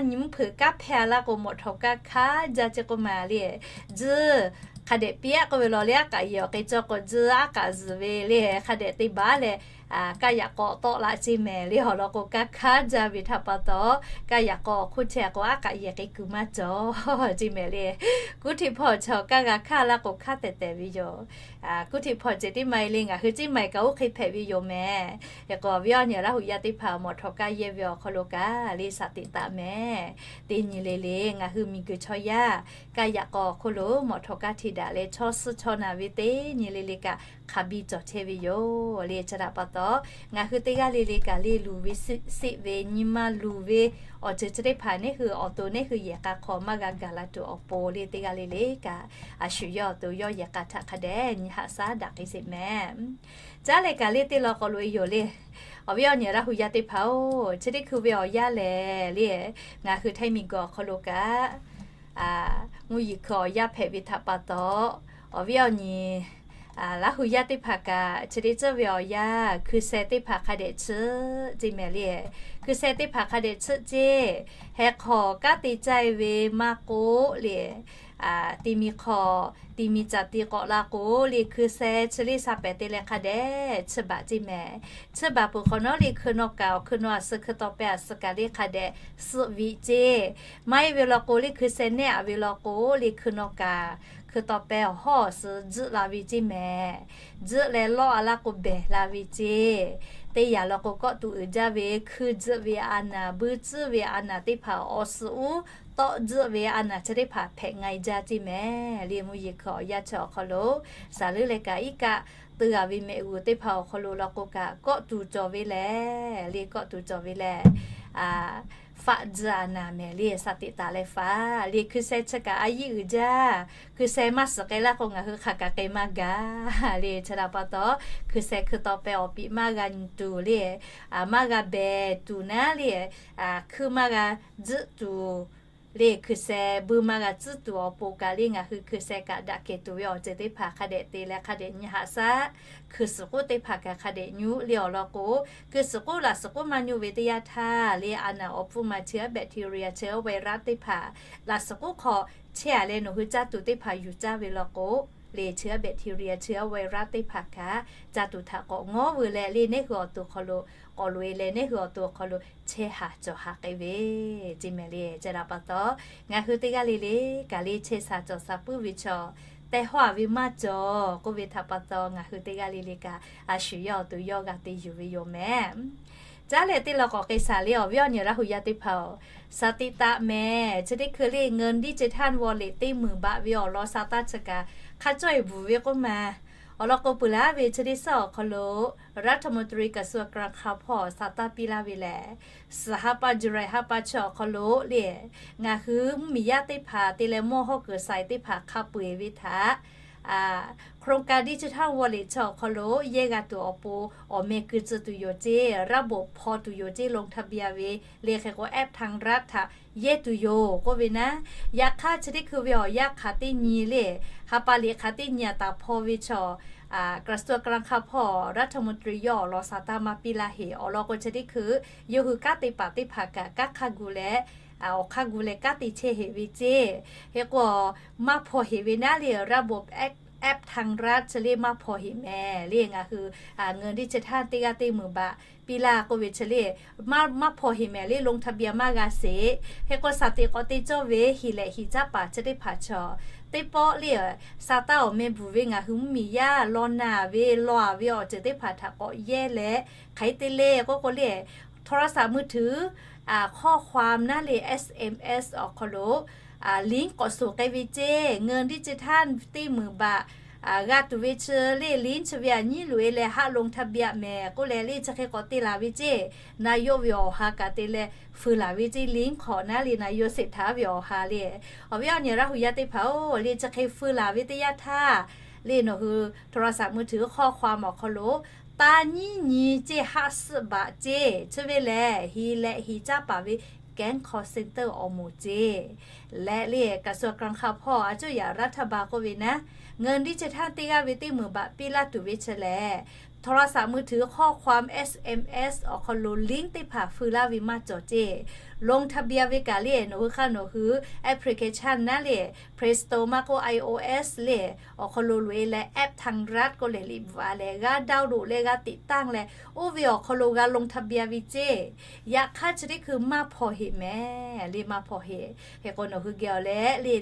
nyi mvuhˇ hpeuꞈ kanˉ hpehˇ a laˇ k'o mawꞈ htawˍ kaˇ hkanˉ jaˇ ceˇ k'oˆ ma le. Tzuhˇ hk'a dehꞈ piˇ aˉ k'oˆ ve law le, aˉ k'aꞈ yeˬ awˬ hk'e cawˇ k'o tzuhˇ aˉ k'aꞈ zuhˬ ve le, hk'a dehꞈ te baˬ leh kaˇ yaꞈ k'aw tawˆ la ceˇ mehˍ le. Awˬ lawn k'o kanˉ hkanˉ jaˇ ve htaꞈ pa taw, kaˇ yaꞈ k'aw awˬ hk'oˆ chehˇ k'o aˉ k'aꞈ yeˬ hk'e kuiˬ maˇ cawˬ ceˇ mehˍ le. Kuˇ htiꞈ hpawˇ chaw kaˇ g'a hkanˉ laˇ k'o hkanˉ tehˬ tehˬ ve yoˬ. Kuˇ htiꞈ hpawˇ ceuˬ teˇ ma e le ngaˬ hui ceˇ ma e kaꞈ oˇ hk'e hpehꞈ ve yoˬ mehˍ. Hk'e k'o awˬ viˉ awˬ nyi Laˇ huˍ yaˇ teˇ hpaˍ mawꞈ htawˍ kaˇ yehˇ ve awˬ hk'aw lo kaꞈ le shaꞈ teꞈ taˍ mehˍ. Teˇ nyi le le ngaˬ hui miˬguiˬ chaw yaˇ kaˇ yaꞈ k'aw awˬ hk'oˆ lo mawꞈ htawˍ kaˇ htiꞈ daꞈ leh chaw suh chaw naˬ ve teˇ nyi le le kaꞈ hk'aˬ biˇ cawˬ chehˇ ve yoˬ le. Chi htaꞈ pa taw, ngaˬ hui teˇ g'aˇ le le kaꞈ le luˬ ve seˆ ve nyi ma luˬ ve awˬ ceuˬ chi teˇ hpaˍ neˇ hui awˬ to neˇ hui yehˬ k'a hk'aw maˇ g'a gaˬ la tuˬ awˬ pon le teˇ g'aˇ le le kaꞈ a shu yawˇ awˬ to yawˇ yehˬ k'a htaꞈ hk'a dehꞈ nyi haꞈ shaˉ daꞈ k'ai sheˍ mehˍ. Caˉ leh kaꞈ le teˇ law k'awꞈ loꞈ e yoˬ le. Awˬ viˉ awˬ nyi Laˇ huˍ yaˇ teˇ hpaˍ-oˬ, chi teˇ hkui ve awˬ yanˇ lehˬ le, ngaˬ hui Htaiˇ miˬguiˬ awˬ hk'aw lo kaꞈ mvuhˇ yeˬ hkui awˬ yanˇ hpehꞈ ve htaꞈ pa taw, awˬ viˉ awˬ nyi Laˇ huˍ yaˇ teˇ hpaˍ kaꞈ chi teˇ tcuhˉ ve awˬ yanˇ hkui sheh teˇ hpaˍ hk'a dehꞈ tsuhˆ ceˇ mehˍ le. Hkui sheh teˇ hpaˍ hk'a dehꞈ tsuhˆ ceˇ. Heh hk'aw kanˉ te caˇ e ve maˇ k'oˆ le, ti mi hk'aw ti mi caˬ ti k'awꞈ la k'o le hkui sheh chi le sha pehˍ te leh hk'a dehꞈ tsuhˇ baˬ ceˇ mehˍ. Tsuhˇ baˬ peuˬ hk'awꞈ nawˉ le hkui naw kaꞈ awˬ hkui naw a suh hkui taw pehˇ a suh kaꞈ le hk'a dehꞈ suhˆ viꞈ ceˇ. Maˇ heˆ ve law k'o le hkui sheh nehˆ a ve law k'o le hkui naw kaꞈ hkui taw pehˇ awˬ hawˉ awˬ suh tzuhˆ la ve ceˇ mehˍ. Tzuhˆ leh lawˇ a laˇ k'o behˬ la ve ceˇ. Teˇ yanˇ law k'o kawˆ tuˬ uiˍ jaˇ ve hkui tzuhˆ ve a naˍ, buiˇ tcuhˉ ve a naˍ teˇ hpaˍ awˬ suh uˉ tawˆ tzuhˆ ve a naˍ chi teˇ hpaˍ hpehꞈ nga e jaˇ ceˇ mehˍ le. Mvuhˇ yeˬ hkui awˬ yanˇ chi awˬ hk'aw lo shaˍ leuˉ leh kaꞈ iˉ kaˆ teu g'a ve mehꞈ g'uˬ teˇ hpaˍ awˬ hk'aw lo law k'o kaꞈ kawˆ tuˬ cawˬ ve lehˬ le, kawˆ tuˬ cawˬ ve lehˬ Faˆ tzuhˇ a naˍ mehˍ le, สติ taˍ leh faˆ le, hkui sheh chi kaꞈ a yiˇ uiˍ jaˇ. Hkui sheh maˇ suhˍ k'ai laˇ k'o, ngaˬ hui hk'aˬ kaꞈ k'ai maˇ gaˬ le. Chi htaꞈ pa taw, hkui sheh hkui taw peh awˬ piˍ maˇ g'a nyi tuˬ le, maˇ g'a behˬ tuˬ naˉ le, hkui maˇ g'a tzuhˆ tuˬ le, hkui sheh buiˇ maˇ g'a tzuhˆ tuˬ awˬ pon kaꞈ le, ngaˬ hui hkui sheh kaꞈ daꞈ kehˬ tuˬ ve awˬ ceuˬ teˇ hpaˍ hk'a dehꞈ te leh hk'a dehꞈ nyi haꞈ shaˉ. Hkui suhˍ k'oˆ teˇ hpaˍ kaꞈ hk'a dehꞈ nyi le awˬ lawn k'o, hkui suhˍ k'oˆ laꞈ suhˍ k'oˆ maˇ nyi ve teˇ yanˇ htaˇ le, a naˍ awˬ hpfuhˇ ma chi aˉ bacteria chi aˉ virus teˇ hpaˍ laꞈ suhˍ k'oˆ hk'aw chehˇ a leh nawˬ hui caˇ tuˬ teˇ hpaˍ yuˬ caˇ ve law k'o, le chi aˉ bacteria chi aˉ virus teˇ hpaˍ kaꞈ caˇ tuˬ htaꞈ k'awꞈ ngawˉ veu leh le, neˉ hui awˬ to hk'aw lo k'awꞈ loꞈ e leh neˉ hui awˬ to awˬ hk'aw lo chehˇ haˍ cawˬ haˍ k'ai ve, ceˇ mehˍ le. Chi htaꞈ pa taw, ngaˬ hui teˇ g'aˇ le le kaꞈ le chehˇ sha cawˬ sha puiˉ ve chaw, teh hawˇ a ve maˇ cawˬ k'oˆ ve htaꞈ pa taw, ngaˬ hui teˇ g'aˇ le le kaꞈ a shu yawˇ awˬ to yawˇ g'a te yuˬ ve yoˬ mehˍ. Caˉ leh teˇ law k'awꞈ k'ai shaˍ le, awˬ viˉ awˬ nyi Laˇ hu yaˇ teˇ hpaˍ-oˬ, สติ taˍ mehˍ. Chi teˇ hkui le เงินดิจิทัลวอลเล็ต teˇ meunˍ baꞈ ve awˬ lawn sha taˇ chi kaꞈ hk'a cawˇ e bvuhˬ ve k'oˆ ma. Awˬ lawn k'o, peuˬ laˇ ve chi teˇ suhˉ awˬ hk'aw lo รัฐมนตรีกระทรวงการคลัง hpawˇ sha taˇ piˇ laˇ ve lehˬ, suhˍ ha pa July ha pa chi awˬ hk'aw lo le, ngaˬ hui mvuhˇmiˬ yaˇ teˇ hpaˍ te leh mawˇ hawˉ kuiˬ saiˍ teˇ hpaˍ hk'a peu eˬ ve htaꞈ โครงการดิจิทัลวอลเล็ต chi awˬ hk'aw lo yehˇ g'a tuˬ awˬ pon awˬ meh keu tcuh tuˬ yoˬ ceˇ, ระบบ hpaw tuˬ yoˬ ceˇ, ลงทะเบียน ve le hk'e k'o แอปทางรัฐ htaꞈ yehˇ tuˬ yoˬ k'oˆ ve naˉ. Yaꞈ hk'aˇ chi teˇ hkui ve awˬ yanˇ hk'aˬ teˇ nyi le, ha pa liꞈ hk'aˬ teˇ nyi a taˍ hpaw ve chaw, กระทรวงการคลัง hpawˇ รัฐมนตรี yawˇ awˬ lawn sha taˇ maˇ piˇ laˇ heꞈ. Awˬ lawn k'o, chi teˇ hkui yawˇ hui kanˉ te paˍ teˇ hpaˍ kaꞈ kanˉ hk'a gu leh, awˬ hk'a gu leh kanˉ te chehˇ heꞈ ve ceˇ. Hk'e k'o, maˇ hpaw heꞈ ve naˉ le, ระบบ แอปทางรัฐ chi le maˇ hpaw heꞈ mehˍ le. Ngaˬ hui เงินดิจิทัล teˇ g'aˇ teˇ meunˍ baꞈ piˇ laˇ k'oˆ ve chi le maˇ hpaw heꞈ mehˍ le, ลงทะเบียน maˇ g'a sheˍ. Hk'e k'o, สติ k'awꞈ te cawˇ ve hiˍ lehꞈ hiˍ caˇ paˍ chi teˇ hpaˍ chaw, teˇ pawˆ le, sha taˇ awˬ meh bvuhˬ ve ngaˬ hui mvuhˇmiˬ yaˇ law naˬ ve law a ve awˬ ceuˬ teˇ hpaˍ htaꞈ k'awꞈ yehˇ leh, hk'aˬ hk'e te le k'oˆ k'o le, โทรศัพท์มือถือ ข้อความ naˉ le, SMS awˬ hk'aw lo link k'awꞈ suhˍ k'ai ve ceˇ, เงินดิจิทัล teˇ meunˍ baꞈ g'a tuˬ ve chi le, link chi ve a nyiˉ loꞈ e leh haˆ ลงทะเบียน mehˍ k'oˆ leh le, chi hk'e k'awꞈ te laˬ ve ceˇ. Na yawˇ ve awˬ ha kaꞈ te leh feu laˬ ve ceˇ, link hk'awꞈ naˉ le, na yawˇ sheˍ htaꞈ ve awˬ ha le. Awˬ viˉ awˬ nyi Laˇ hu yaˇ teˇ hpaˍ-oˬ, le chi hk'e feu laˬ ve teˇ yanˇ htaˇ le, nawˬ hui โทรศัพท์มือถือ ข้อความ awˬ hk'aw lo taˇ nyiˉ nyi ceˇ, haˆ suhˆ baꞈ ceˇ, chi ve lehˬ hiˍ lehꞈ hiˍ caˇ paˍ ve แก๊ง call center awˬ moˍ ceˇ. Leh le, กระทรวงการคลัง hpawˇ a cuˇ yaꞈ รัฐบาล k'oˆ ve naˉ, เงินดิจิทัล teˇ g'aˇ ve teˇ meunˍ baꞈ piˇ laˇ tuˬ ve chi lehˬ, โทรศัพท์มือถือ ข้อความ SMS awˬ hk'aw lo link teˇ hpaˍ feu laˇ ve maˇ cawˬ ceˇ. ลงทะเบียน ve kaꞈ le, nawˬ hui hk'aˇ nawˬ hui แอปพลิเคชัน naˉ le, Play Store maˇ k'oˆ, iOS le, awˬ hk'aw lo loꞈ e leh แอปทางรัฐ k'oˆ leh liꞈ bvuhꞈ a leh g'a ดาวน์โหลด leh g'a ติดตั้ง leh, oˇ ve awˬ hk'aw lo g'a ลงทะเบียน ve ceˇ. Yaꞈ hk'aˇ chi teˇ hkui maˇ hpaw heꞈ mehˍ le, maˇ hpaw heꞈ. Hk'e k'o, nawˬ hui geh awˬ leh le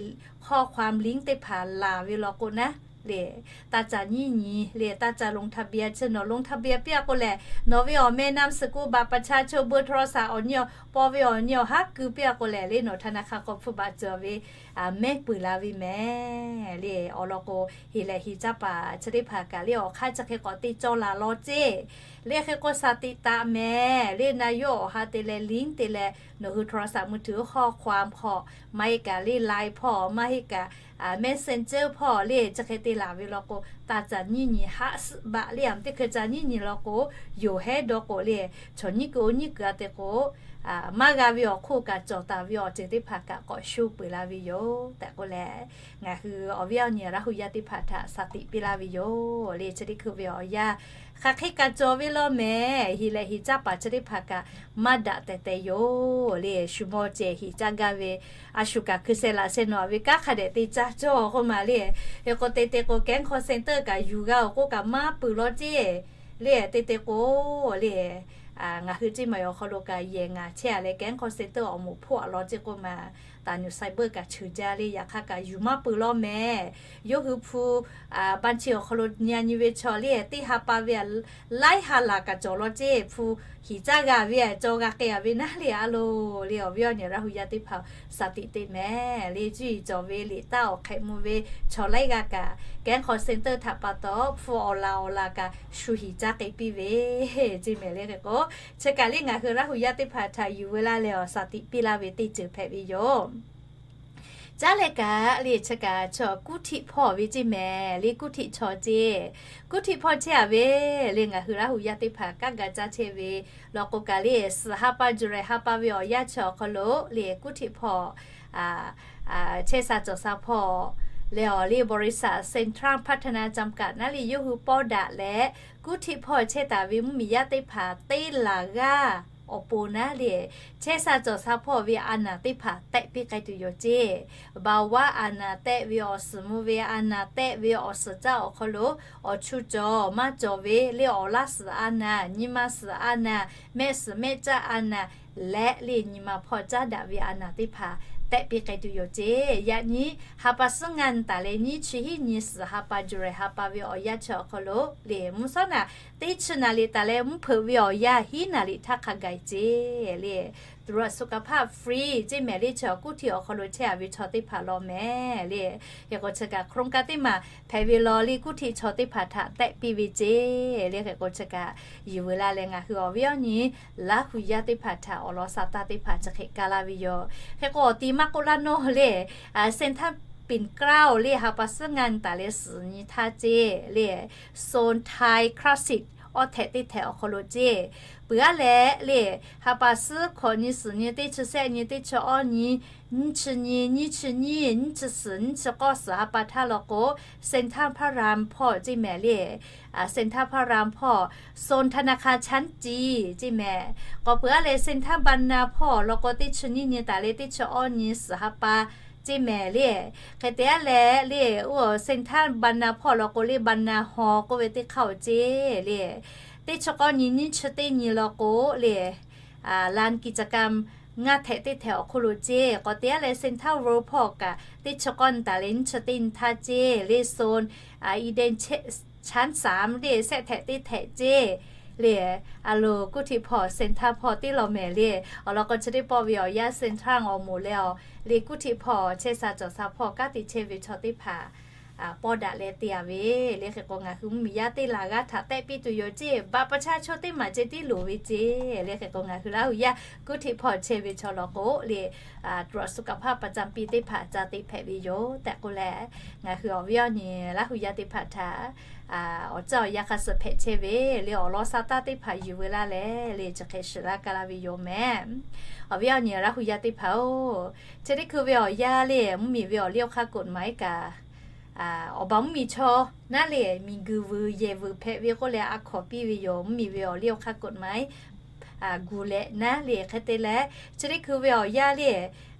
ข้อความ link teˇ hpaˍ laˬ ve law k'o naˉ le, taˇ ca nyiˉ nyi le, taˇ ca ลงทะเบียน chi nawˬ ลงทะเบียน piˇ a k'o lehˬ, nawˬ ve awˬ meh นามสกุล บัตรประชาชน เบอร์โทรศัพท์ awˬ nyi awˬ paw ve awˬ nyi awˬ haˉ keu piˇ a k'o lehˬ le, nawˬ ธนาคาร k'awꞈ hpfuhˇ baꞈ cawˬ ve mehˉ peuˬ la ve mehˍ le. Awˬ lawn k'o, hiˍ lehꞈ hiˍ caˇ paˍ chi teˇ hpaˍ kaꞈ le, awˬ hk'aˇ chi hk'e k'awꞈ te cawˇ laˬ law ceˇ. Le hk'e k'o, สติ taˍ mehˍ le, na yawˇ awˬ ha te leh link te leh nawˬ hui โทรศัพท์มือถือ ข้อความ hk'aw, maˇ heˆ kaꞈ le Line hpawˇ, maˇ heˆ kaꞈ Messenger hpawˇ le, chi hk'e te laˬ ve law k'o, taˇ ca nyiˉ nyi, haˆ suhˆ baꞈ le, a teˇ hkui ca nyiˉ nyi law k'o, yoˬ hehˉ dawˇ k'o le, chaw nyiˉ kuiˬ oˇ nyiˉ kuiˬ a te k'o, maˇ g'a ve awˬ hk'oˆ kaꞈ cawˬ taˍ ve awˬ ceuˬ teˇ hpaˍ kaꞈ k'awꞈ sho peuˬ la ve yoˬ tehꞈ k'oˆ leh, ngaˬ hui awˬ viˉ awˬ nyi Laˇ hu yaˇ teˇ hpaˍ htaꞈ สติ piˇ laˇ ve yoˬ le. Chi teˇ hkui ve awˬ yanˇ hk'aˬ hk'e kaꞈ cawˬ ve law mehˍ. Hiˍ lehꞈ hiˍ caˇ paˍ chi teˇ hpaˍ kaꞈ maˇ daꞈ tehˬ tehˬ yoˬ le. Shu mawˇ ceh hiˍ caˇ gaˇ ve, a shu kaꞈ hkui sheh laꞈ sheh nawˬ a ve kanˉ hk'a dehꞈ te caˇ cawˇ k'oˆ ma le. Hk'e k'o, te te k'o, แก๊ง call center kaꞈ yuˬ g'a-oˬ k'oˆ kaꞈ maˇ peuˬ law ceˇ le. Te te k'o le, ngaˬ hui ceˇ maˬ awˬ hk'aw lo kaꞈ yehˬ ngaˬ chehˇ a leh แก๊ง call center awˬ moˍ hpawˇ a law ceˇ k'oˆ ma. taˍ nuˬ cyber kaꞈ cheuˬ jaˇ le. Yaꞈ hk'aˇ kaꞈ yuˬ maˇ peuˬ lawˇ mehˍ. Yawˇ hui hpu baˆ chi awˬ hk'aw lo nyi nyi ve chaw le, teˇ ha pa ve laiˉ ha laˬ kaꞈ cawˬ law ceˇ. Hpu hiˍ caˇ g'a ve, cawˬ g'a k'ai a ve naˉ le a loˬ le. Awˬ viˉ awˬ nyi Laˇ hu yaˇ teˇ hpaˍ shaˍ tiꞈ te mehˍ le. Cuˇ yiˍ cawˬ ve liꞈ taˇ awˬ hk'ehꞈ mvuh ve chaw laiˉ g'aˇ kaꞈ, Kehˉ hk'aw center htaꞈ pa taw hpu awˬ laˬ awˬ laˬ kaꞈ shu hiˍ caˇ k'ai piˇ ve ceˇ mehˍ le. Hk'e k'o, chi kaꞈ le ngaˬ hui Laˇ hu yaˇ teˇ hpaˍ htaꞈ yuˬ veu laˇ leh awˬ shaˍ tiꞈ piˇ laˇ ve teˇ ceuˬ hpehꞈ ve yoˬ. Caˉ leh kaꞈ le chi kaꞈ chaw kuˇ htiˆ hpawˇ ve ceˇ mehˍ le. Kuˇ htiˆ chaw ceˇ, kuˇ htiˆ hpawˇ chehˇ a ve le. Ngaˬ hui Laˇ hu yaˇ teˇ hpaˍ kanˉ ga caˇ chehˇ ve law k'o kaꞈ le, suhˍ ha pa July ha pa ve awˬ yanˇ chi awˬ hk'aw lo le kuˇ htiˆ hpawˇ chehˇ sha cawˬ sha hpawˇ leh awˬ le บริษัท Central Partner จำกัด naˉ le yawˇ hui pawˇ daꞈ leh kuˇ htiˆ hpawˇ chehˇ taˍ ve mvuhˇmiˬ yaˇ teˇ hpaˍ teˇ laˬ g'aˇ awˬ pon naˉ le, chehˇ sha cawˬ sha hpawˇ ve a naˍ teˇ hpaˍ tehꞈ piˇ k'ai tuˬ yoˬ ceˇ. เบาะว่า a naˍ tehꞈ ve awˬ suhˍ mvuh ve a naˍ tehꞈ ve awˬ suhˍ caˇ awˬ hk'aw lo awˬ chu cawˬ maˇ cawˬ ve le awˬ laˇ suhˍ a naˍ, nyi ma suhˍ a naˍ, mehˆ suhˍ mehˆ caˇ a naˍ leh le nyi ma hpawˇ caˉ daꞈ ve a naˍ teˇ hpaˍ tehꞈ piˇ k'ai tuˬ yoˬ ceˇ. Yaꞈ nyi ha pa suhˉ ngaˇ nyi taˍ leh nyiˇ chi hiˉ nyi suhˍ ha pa July ha pa ve awˬ yanˇ chi awˬ hk'aw lo le mvuhˇ shawˉ naˍ teˇ chi naˍ liꞈ taˍ leh mvuhˇ hpeuꞈ ve awˬ yanˇ hiˉ naˍ liꞈ htaˇ hk'a gaˬ ceˇ le ตรวจสุขภาพ free ceˇ mehˍ le. Chaw kuˇ htiˆ awˬ hk'aw lo chehˇ a ve chaw teˇ hpaˍ law mehˍ le. Hk'e k'o chi kaꞈ โครงการ teˇ maˬ hpehꞈ ve law le kuˇ htiˆ chaw teˇ hpaˍ htaꞈ tehꞈ piˇ ve ceˇ le. Hk'e k'o chi kaꞈ yuˬ veu laˇ leh ngaˬ hui awˬ viˉ awˬ nyi Laˇ hu yaˇ teˇ hpaˍ htaꞈ awˬ lawn sha taˇ teˇ hpaˍ chi hk'e kaˇ laˇ ve yoˬ. Hk'e k'o awˬ ti maˇ k'oˆ laˇ nawˇ le, Central Pines Crown le ha pa suhˉ ngaˇ nyi taˍ leh suhˍ nyi htaˇ ceˇ le, Seoul Thai Classic awˬ htehꞈ teˇ htehꞈ awˬ hk'aw lo ceˇ. Peuˬ aˉ leh le, ha pa suhˉ hkawꞈ nyi suhˍ nyi teˇ chi shehˆ nyi teˇ chi awˇ nyi, nyiˇ chi nyi nyiˇ chi nyiˇ nyiˇ chi suhˍ nyiˇ chi k'awˇ suhˍ ha pa htaˇ law k'o, Central พระราม hpawˇ ceˇ mehˍ le. Central พระราม hpawˇ Seoul ธนาคารชั้นจี ceˇ mehˍ. K'awꞈ peuˬ aˉ leh Central Bund Hall hpawˇ law k'o teˇ chi nyiˇ nyi taˍ leh teˇ chi awˇ nyi suhˍ ha pa ceˇ mehˍ le. Hk'e te aˉ leh le, oˇ Central Bund Hall hpawˇ law k'o le Bund Hall k'oˆ ve teˇ hk'aˇ oˬ ceˇ le. Teˇ chi k'awˇ nyi nyiˇ chi teˇ nyi law k'o le, ลานกิจกรรม ngaˇ htehꞈ teˇ htehꞈ awˬ hk'oˆ lo ceˇ. K'awꞈ te aˉ leh Central World hpawˇ kaꞈ teˇ chi k'awˇ nyi taˍ leh nyiˇ chi teˇ nyi htaˇ ceˇ le, Seoul Eden ชั้นสาม le shehˆ htehꞈ teˇ htehꞈ ceˇ le. A loˬ kuˇ htiˆ hpawˇ Central hpawˇ teˇ law mehˍ le. Awˬ lawn k'o chi teˇ pawˆ ve awˬ yanˇ Central awˬ moˍ leh awˬ le kuˇ htiˆ hpawˇ chehˇ sha cawˬ sha hpawˇ kanˉ te chehˇ ve chaw teˇ hpaˍ pawˇ daꞈ leh te a ve le. Hk'e k'o ngaˬ hui mvuhˇmiˬ yaˇ teˇ laˬ g'aˇ htaꞈ tehꞈ piˇ tuˬ yoˬ ceˇ. Baˆ pa chaˇ chaw teˇ maˬ ceh tiˉ loˍ ve ceˇ le. Hk'e k'o ngaˬ hui Laˇ hu yaˇ kuˇ htiˆ hpawˇ chehˇ ve chaw law k'o le, ตรวจสุขภาพประจำปี teˇ hpaˍ ca te hpehꞈ ve yoˬ tehꞈ k'oˆ leh, ngaˬ hui awˬ viˉ awˬ nyi Laˇ hu yaˇ teˇ hpaˍ htaꞈ awˬ caˇ awˬ yan hk'a suh hpehꞈ chehˇ ve le awˬ lawn sha taˇ teˇ hpaˍ yuˬ veu laˇ leh le chi hk'e shiˍ laˇ ka laˇ ve yoˬ mehˍ. Awˬ viˉ awˬ nyi Laˇ hu yaˇ teˇ hpaˍ-oˬ, chi teˇ hkui ve awˬ yanˇ le mvuhˇmiˬ ve awˬ liˇ awˬ hk'aˇ กฎหมาย kaꞈ awˬ baˬ mvuhˇmiˬ chaw naˉ le miˬguiˬ vuiˬ yehˬ vuiˬ hpehꞈ ve k'oˆ leh a hkawˍ piˇ ve yoˬ. Mvuhˇmiˬ ve awˬ liˇ awˬ hk'aˇ กฎหมาย guˬ leh naˉ le hk'e te leh, chi teˇ hkui ve awˬ yanˇ le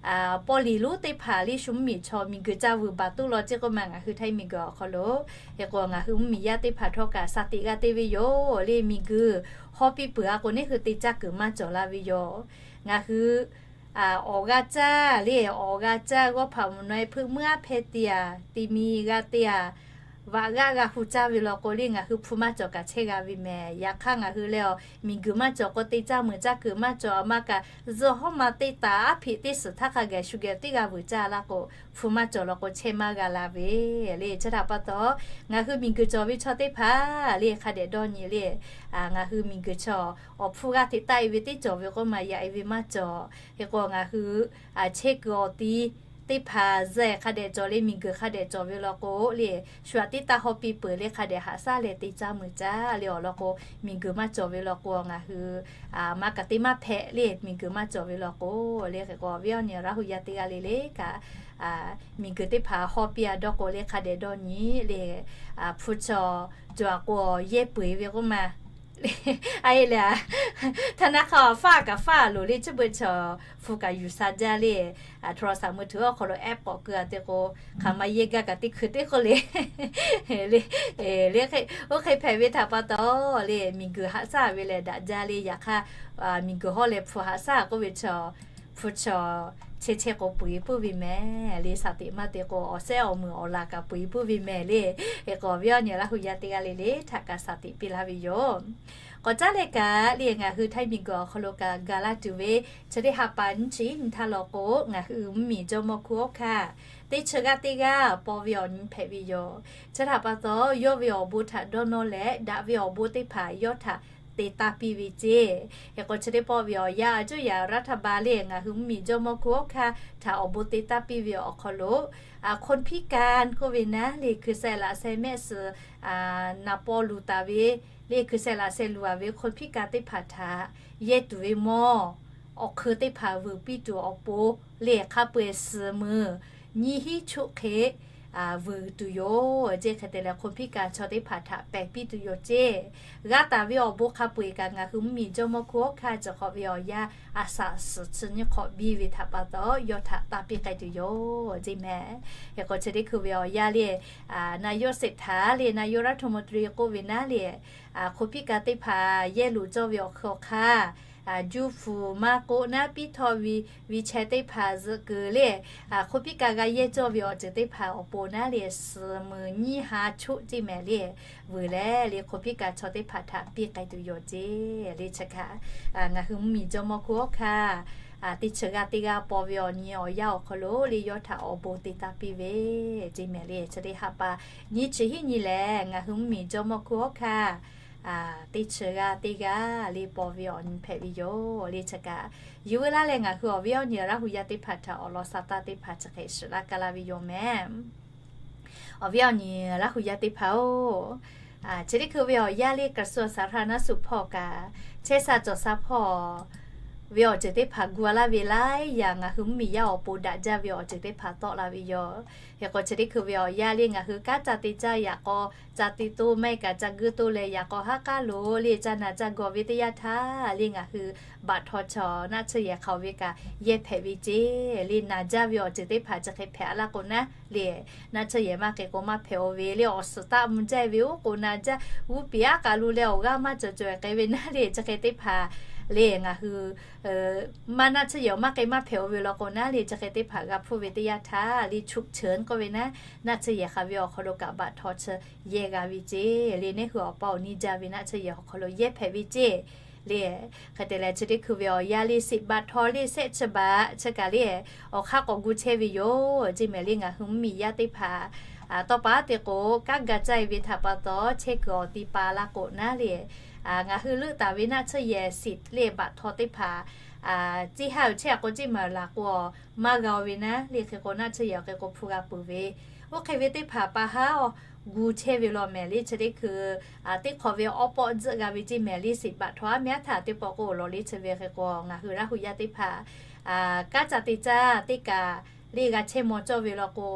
paw liˍ lonˉ teˇ hpaˍ le shu mvuhˇmiˬ chaw miˬguiˬ caˇ vuiˬ baˬ tuˉ law ceˇ k'oˆ ma ngaˬ hui htaiˇ miˬguiˬ awˬ hk'aw lo. Hk'e k'o ngaˬ hui mvuhˇmiˬ yaˇ teˇ hpaˍ htawˇ kaꞈ sha tiꞈ g'a te ve yoˬ le. Miˬguiˬ hawˇ piˇ peuˬ a k'o neˇ hui te caˇ kuiˬ maˇ cawˬ la ve yoˬ. Ngaˬ hui awˬ g'a caˇ le, awˬ g'a caˇ g'awˇ hpaꞈ mvuhˬ naweh hpeuˆ meuˇ aˉ hpehˇ te a, ti mi g'a te a, vaꞈ g'aˆ g'a hu caˇ ve law k'o le ngaˬ hui hpu maˇ cawˬ kaꞈ chehˇ g'a ve mehˍ. Yaꞈ hk'aˇ ngaˬ hui leh awˬ miˬguiˬ maˇ cawˬ k'o te caˇ muiˬ caˇ kuiˬ maˇ cawˬ. A ma kaꞈ zuhꞈ hawˉ ma teˇ taˍ aˉ hpeꞈ teˇ suhˍ htaˇ hk'a gaˬ shu geh teˇ g'a vuiˬ caˇ laˇ k'o, hpu maˇ cawˬ law k'o chehˇ maˇ g'a la ve le. Chi htaꞈ pa taw, ngaˬ hui miˬguiˬ cawˬ ve chaw teˇ hpaˍ le hk'a dehꞈ dawˇ nyi le, ngaˬ hui miˬguiˬ chaw awˬ hpfuhˇ g'aˇ hteꞈ taˆ e ve teˇ cawˬ ve k'oˆ ma yaꞈ e ve maˇ cawˬ. Hk'e k'o ngaˬ hui chehˇ kuiˬ awˬ ti teˇ hpaˍ zuhꞈ hk'a dehꞈ cawˬ le, miˬguiˬ hk'a dehꞈ cawˬ ve law k'o le, shu aꞈ teˇ taˇ hawˇ piˇ peuˬ le hk'a dehꞈ haꞈ shaˉ leh te caˇ muiˬ caˇ le. Awˬ lawn k'o miˬguiˬ maˇ cawˬ ve law k'o ngaˬ hui maˇ kaꞈ te maˇ hpehꞈ le. Miˬguiˬ maˇ cawˬ ve law k'o le, hk'e k'o awˬ viˉ awˬ nyi Laˇ hu yaˇ teˇ g'aˇ le le kaꞈ miˬguiˬ teˇ hpaˍ hawˇ piˇ a dawˇ k'o le hk'a dehꞈ dawˇ nyi le, hpu cawˬ cawˬ a k'o yehˇ peu eˬ ve k'oˆ ma. A e le, htaˇ naˉ hk'aˇ faˇ kaꞈ faˇ loˍ le, chi beuꞈ chaw hpu kaꞈ yuˬ sha jaˇ le. โทรศัพท์มือถือ awˬ hk'aw lo aˉ k'awꞈ keu a te k'o, hk'aˬ ma yehˇ gaˇ kaꞈ teˇ hkui teˇ k'oˆ le le. Oˇ hk'e hpehꞈ ve htaꞈ pa taw le, miˬguiˬ haꞈ shaˉ ve lehˬ daꞈ jaˇ le. Yaꞈ hk'aˇ miˬguiˬ hawˇ leh hpu haꞈ shaˉ k'oˆ ve chaw, hpu cawˬ chehˇ chehˇ k'o peu eˬ puiˉ ve mehˍ le. Shaˍ tiꞈ maˇ te k'o, awˬ shehˉ awˬ meuˍ awˬ laˬ kaꞈ peu eˬ puiˉ ve mehˍ le. Hk'e k'o, awˬ viˉ awˬ nyi Laˇ hu yaˇ teˇ g'aˇ le le htaꞈ kaꞈ shaˍ tiꞈ piˇ laˇ ve yoˬ. K'awꞈ caˉ leh kaꞈ le, ngaˬ hui Htaiˇ miˬguiˬ awˬ hk'aw lo kaꞈ gaˬ laˇ tuˬ ve, chi teˇ ha pa nyiˇ chi nyiˇ htaˇ law k'o, ngaˬ hui mvuhˇmiˬ jawˇmawˇ hkuˇ hawˉ hkanˇ teˇ chi g'aˇ teˇ g'aˇ paw ve awˬ nyi hpehꞈ ve yoˬ. Chi htaꞈ pa taw, yawˇ ve awˬ bon htaꞈ dawˇ nawˇ leh, daꞈ ve awˬ bon teˇ hpaˍ yawˇ htaꞈ te taˇ piˇ ve ceˇ. Hk'e k'o, chi teˇ pawˆ ve awˬ yanˇ a cuˇ yaꞈ raˇ htaˇ ba le, ngaˬ hui mvuhˇmiˬ jawˇmawˇ hkuˇ hawˉ hkanˇ htaꞈ awˬ bon te taˇ piˇ ve awˬ hk'aw lo, คนพิการ k'oˆ ve naˉ le, hkui sheh laꞈ sheh mehˆ suhˍ naˍ paw luˬ taˍ ve le, hkui sheh laꞈ sheh luˬ a ve คนพิการ teˇ hpaˍ htaꞈ yehˇ tuˬ ve mawˇ awˬ hk'eun teˇ hpaˍ vuiˬ piˇ tuˬ awˬ pon le, hk'a peu-eˬ suhˍ meuˍ nyiˇ hinˉ choˆ hk'e vuiˬ tuˬ yoˬ ceˇ. Hk'e te leh, คนพิการ chaw teˇ hpaˍ htaꞈ pehˬ piˇ tuˬ yoˬ ceˇ. G'a taˍ ve awˬ bon hk'a peu-eˬ kaꞈ ngaˬ hui mvuhˇmiˬ jawˇmawˇ hkuˇ hawˉ hkanˇ ceuˬ hk'awꞈ ve awˬ yanˇ a shaꞈ suhˍ chi nyiˇ hk'awꞈ biˇ ve htaꞈ pa taw, yawˇ htaꞈ taˇ piˇ k'ai tuˬ yoˬ ceˇ mehˍ. Hk'e k'o, chi teˇ hkui ve awˬ yanˇ le, นายกเศรษฐา le, นายกรัฐมนตรี k'oˆ ve naˉ le, คนพิการ teˇ hpaˍ yehˇ luˬ cawˇ ve awˬ hk'eun awˬ hk'aˇ, juˇ fuˍ maˇ k'oˆ naˉ piˇ htawˇ ve, wheelchair teˇ hpaˍ zuhꞈ kuiˬ le, คนพิการ g'a yehˇ cawˇ ve awˬ ceuˬ teˇ hpaˍ awˬ pon naˉ le, suhˍ meuˍ nyiˇ ha choˆ ceˇ mehˍ le, vuiˬ leh le, คนพิการ chaw teˇ hpaˍ htaꞈ piˇ k'ai tuˬ yoˬ ceˇ le. Chi kaꞈ ngaˬ hui mvuhˇmiˬ jawˇmawˇ hkuˇ hawˉ hkanˇ teˇ chi g'aˇ teˇ g'aˇ paw ve awˬ nyi awˬ yanˇ awˬ hk'aw lo le, yawˇ htaꞈ awˬ bon te taˇ piˇ ve ceˇ mehˍ le. Chi teˇ ha pa nyiˇ chi hiˉ nyi lehˬ, ngaˬ hui mvuhˇmiˬ jawˇmawˇ hkuˇ hawˉ hkanˇ teˇ chi g'aˇ teˇ g'aˇ le paw ve awˬ nyi hpehꞈ ve yoˬ le. Chi kaꞈ yuˬ veu laˇ leh, ngaˬ hui awˬ viˉ awˬ nyi Laˇ hu yaˇ teˇ hpaˍ htaꞈ awˬ lawn sha taˇ teˇ hpaˍ chi hk'e shiˍ laˇ kaˇ laˇ ve yoˬ mehˍ. Awˬ viˉ awˬ nyi Laˇ hu yaˇ teˇ hpaˍ-oˬ, chi teˇ hkui ve awˬ yanˇ le, กระทรวงสาธารณสุข hpawˇ kaꞈ, chehˇ sha cawˬ sha hpawˇ ve awˬ ceuˬ teˇ hpaˍ gu a laˇ ve laiˉ yaꞈ ngaˬ hui mvuhˇmiˬ yaˇ awˬ pon daꞈ jaˇ ve awˬ ceuˬ teˇ hpaˍ tawˆ la ve yoˬ. Hk'e k'o, chi teˇ hkui ve awˬ yanˇ le, ngaˬ hui kanˉ ca te caˇ yaꞈ k'aw ca te toˇ maˇ heˆ kaꞈ ca guiˇ toˇ leh, yaꞈ k'aw haˉ k'aˉ lo le, ca naˬ ca gawˬ ve teˇ yanˇ htaˇ le, ngaˬ hui baꞈ htaw chaw naˆ tsuhˇ yehˬ hk'aoˍ ve kaꞈ yehˇ hpehꞈ ve ceˇ le. Naˬ jaˇ ve awˬ ceuˬ teˇ hpaˍ chi hk'e hpehꞈ a laˇ k'o naˉ le, naˆ tsuhˇ yehˬ maˇ k'ai k'o maˇ hpehꞈ-o ve le. Awˬ suhˍ taˆ mvuh jaˇ ve oˉ k'o naˬ jaˇ, g'uˇ piˍ aˉ k'aꞈ lo leh awˬ g'aˇ maˇ cawˬ cawˬ k'ai ve naˉ le, chi hk'e teˇ hpaˍ le ngaˬ hui maˇ naˆ tsuhˇ yehˬ maˇ k'ai maˇ hpehꞈ-o ve law k'o naˉ le, chi hk'e teˇ hpaˍ g'a hpuˇ ve teˇ yanˇ htaˇ le, ฉุกเฉิน k'oˆ ve naˉ, naˆ tsuhˇ yehˬ hk'aˬ ve awˬ hk'aw lo kaꞈ baꞈ htaw chi yehˇ g'a ve ceˇ le. Neˇ hui awˬ pa awˬ niˇ jaˇ ve naˆ tsuhˇ yehˬ awˬ hk'aw lo yehˇ hpehꞈ ve ceˇ le. Hk'e te leh, chi teˇ hkui ve awˬ yanˇ le, siꞈ baꞈ htaw le shehˆ chi baꞈ chi kaꞈ le, awˬ hk'aˇ k'awꞈ gu chehˇ ve yoˬ ceˇ mehˍ le. Ngaˬ hui mvuhˇmiˬ yaˇ teˇ hpaˍ tawˇ pa te k'o, kanˉ ga caˇ e ve htaꞈ pa taw chehˇ kuiˬ awˬ ti pa laˇ k'o naˉ le, ngaˬ hui leuˆ taˍ ve naˆ tsuhˇ yehˬ siꞈ le baꞈ htaw teˇ hpaˍ, ceˇ haˉ uiˍ chehˇ a k'o ceˇ maˍ laˬ k'o, maˇ g'a-o ve naˉ le. Hk'e k'o, naˆ tsuhˇ yehˬ awˬ hk'e k'o hpu g'a peuˬ ve, oˇ hk'e ve teˇ hpaˍ pa haˉ-o gu chehˇ ve law mehˍ le. Chi teˇ hkui teˇ hk'awꞈ ve awˉ pawˆ tzuhˆ g'a ve ceˇ mehˍ le. Siꞈ baꞈ htaw aˉ meh aˉ htaꞈ teˇ pawˆ k'o awˬ lawn le. Chi ve hk'e k'o, ngaˬ hui Laˇ hu yaˇ teˇ hpaˍ kanˉ ca te caˇ teˇ kaꞈ le g'a chehˇ maw cawˇ ve law k'o,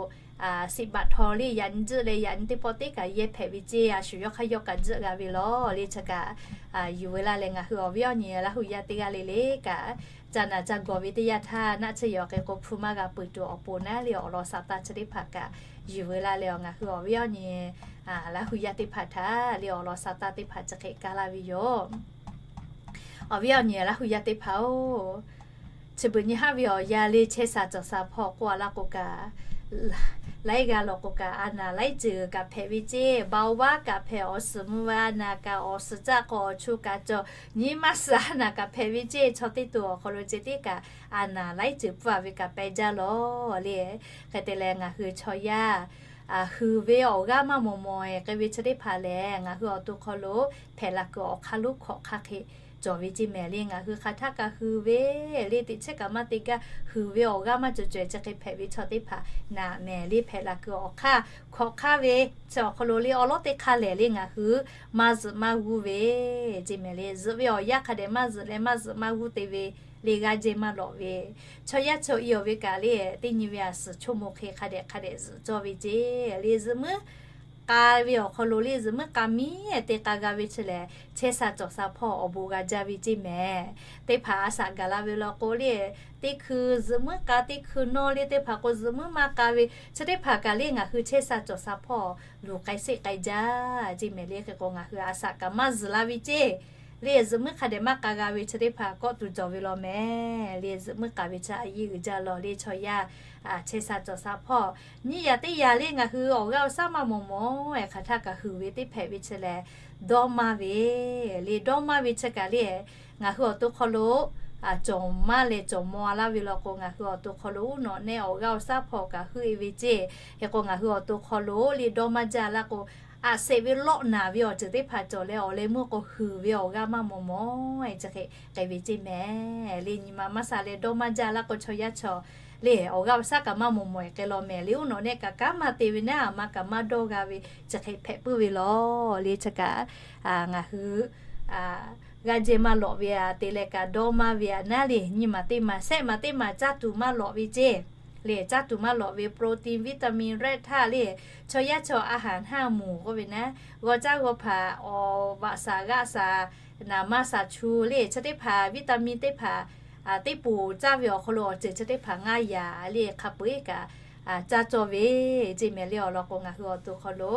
siꞈ baꞈ htaw le yaꞈ nyi tzuhˆ leh yaꞈ nyi teˇ pawˆ teˇ kaꞈ yehˇ hpehꞈ ve ceˇ. A shu yawˇ hk'aˇ yawˇ kaꞈ tzuhˆ g'a ve law le. Chi kaꞈ yuˬ veu laˇ leh, ngaˬ hui awˬ viˉ awˬ nyi Laˇ hu yaˇ teˇ g'aˇ le le kaꞈ, ca naˬ ca gawˬ ve teˇ yanˇ htaˇ naˆ tsuhˇ yehˬ awˬ hk'e k'o hpu maˇ g'a peuˬ tuˬ awˬ pon naˉ le, awˬ lawn sha taˇ chi teˇ hpaˍ kaꞈ yuˬ veu laˇ leh, ngaˬ hui awˬ viˉ awˬ nyi Laˇ hu yaˇ teˇ hpaˍ htaꞈ le awˬ lawn sha taˇ teˇ hpaˍ chi hk'e kaˇ laˇ ve yoˬ. Awˬ viˉ awˬ nyi Laˇ hu yaˇ teˇ hpaˍ-oˬ, chi beuꞈ nyi haˉ ve awˬ yanˇ le, chehˇ sha cawˬ sha hpawˇ k'oˆ a laˇ k'o kaꞈ, laiˉ g'aˇ law k'o kaꞈ, a naˬ laiˉ ceuˬ kaꞈ hpehꞈ ve ceˇ. Baoˍ vaˇ kaꞈ hpehꞈ, awˬ suhˍ mvuh ve a naˬ kaꞈ, awˬ suhˍ caˆ k'o awˬ chu kaꞈ cawˬ, nyi maˇ suhˍ a naˬ kaꞈ hpehꞈ ve ceˇ. Chaw teˇ to awˬ hk'aw lo ceh tiˉ kaꞈ, a naˬ laiˉ ceuˬ pfuhˇ a ve kaꞈ pehˬ jaˇ law le. Hk'e te leh, ngaˬ hui chaw yaˇ hui ve awˬ g'aˇ maˇ mawˬ mawˬ-e k'ai ve chi teˇ hpaˍ lehˬ, ngaˬ hui awˬ to hk'aw lo hpehꞈ la kuiˬ awˬ hk'aˇ lonˉ hkawꞈ hk'aˇ hk'e cawˬ ve ceˇ mehˍ le. Ngaˬ hui hk'aˬ htaˆ kaꞈ hui ve le, teꞈ chiˉ kaꞈ maˇ te gaˇ, hui ve awˬ g'aˇ maˇ cawˬ cawˬ-e chi hk'e hpehꞈ ve chaw teˇ hpaˍ naˬ mehˍ le, hpehꞈ la kuiˬ awˬ hk'aˇ hkawꞈ hk'aˇ ve chi awˬ hk'aw lo le, awˉ lawˉ teˇ hk'aˇ lehˬ le, ngaˬ hui maˇ zuhꞈ maˇ g'uˇ ve ceˇ mehˍ le. Zuhꞈ ve awˬ yanˇ hk'a dehꞈ maˇ zuhꞈ leh maˇ zuhꞈ maˇ g'uˇ te ve le, g'aˇ jehˇ maˇ lawꞈ ve, chaw yaˇ chaw i awˬ ve kaꞈ le, teˇ nyi ve a suhˍ choˇ mo hk'e hk'a dehꞈ hk'a dehꞈ zuhꞈ cawˇ ve ceˇ le. Zuhꞈ muiˉ k'a ve awˬ hk'aw lo le, zuhꞈ muiˉ k'a miˉ te k'a g'a ve chi lehˬ, chehˇ sha cawˬ sha hpawˇ awˬ bon g'a jaˇ ve ceˇ mehˍ. Teˇ hpaˍ a shaꞈ gaˬ la ve law k'o le, teˇ hkui zuhꞈ muiˉ k'a, teˇ hkui nawˇ le, teˇ hpaˍ k'o zuhꞈ muiˉ maˇ k'a ve, chi teˇ hpaˍ kaꞈ le ngaˬ hui chehˇ sha cawˬ sha hpawˇ luˬ k'ai sheˆ k'ai jaˇ ceˇ mehˍ le. Hk'e k'o, ngaˬ hui a shaꞈ kaꞈ maˇ zuhˬ la ve ceˇ Le zuhꞈ muiˉ hk'a dehꞈ maˇ k'a g'a ve chi teˇ hpaˍ kawˆ tuˬ cawˬ ve law mehˍ. Le zuhꞈ muiˉ k'aˍ ve chi a yiˇ uiˍ jaˇ law le chaw yaˇ chehˇ sha cawˬ sha hpawˇ nyiˇ yaꞈ teˇ yaꞈ le ngaˬ hui awˬ g'aˇ awˬ shaˉ maˇ mawˬ mawˬ-e hk'aˬ htaˇ kaꞈ huiˍ ve teˇ hpehꞈ ve chi lehˬ, dawˇ maˇ ve le. Dawˇ maˇ ve chi kaꞈ le ngaˬ hui awˬ to hk'aw lo cawˬ maˇ leh cawˬ maw laˇ ve law k'o, ngaˬ hui awˬ to hk'aw lo uˉ nawꞈ nehˆ awˬ g'aˇ awˬ shaˉ hpawˇ kaꞈ huiˆ-e ve ceˇ. Hk'e k'o ngaˬ hui awˬ to hk'aw lo le dawˇ maˇ jaˇ laˇ k'o, aꞈ sheˍ ve lawˆ naˍ ve awˬ ceuˬ teˇ hpaˍ cawˬ leh awˬ leh meuˇ k'o huiˍ ve awˬ g'aˇ maˇ mawˬ mawˬ-e chi hk'e k'ai ve ceˇ mehˍ. Le nyi ma maˇ sha leh dawˇ maˇ jaˇ laˇ k'o chaw yaˇ chaw le awˬ g'aˇ awˬ shaˉ kaꞈ maˇ mawˬ mawˬ-e hk'e law mehˍ. Le uˉ nawꞈ nehˆ kaꞈ kanˉ maˇ te ve naˉ, a ma kaꞈ maˇ dawˇ g'a ve chi hk'e hpehꞈ puiˉ ve law. Le chi kaꞈ ngaˬ hui g'aˇ jehˇ maˇ lawꞈ ve a te leh kaꞈ dawˇ maˇ ve a naˉ le nyi ma teˇ ma shehˆ ma teˇ ma caˇ tuˬ maˇ lawꞈ ve ceˇ. Le caˇ tuˬ maˇ lawꞈ ve protein, vitamin, rehˇ htaˇ le chaw yaˇ chaw a haˍ hnaˇ moˍ k'oˆ ve naˉ, g'aw caˇ g'aw hpaˍ awˬ vaꞈ shaˍ g'aˆ shaˍ naˍ maˇ shaˍ chu le chi teˇ hpaˍ vitamin teˇ hpaˍ teˇ poˍ caˇ ve awˬ hk'aw lo awˬ ceuˬ chi teˇ hpaˍ ngaˇ yaꞈ le hk'a peu-eˬ kaꞈ caˇ cawˇ ve ceˇ mehˍ. Le awˬ lawn k'o ngaˬ hui awˬ to hk'aw lo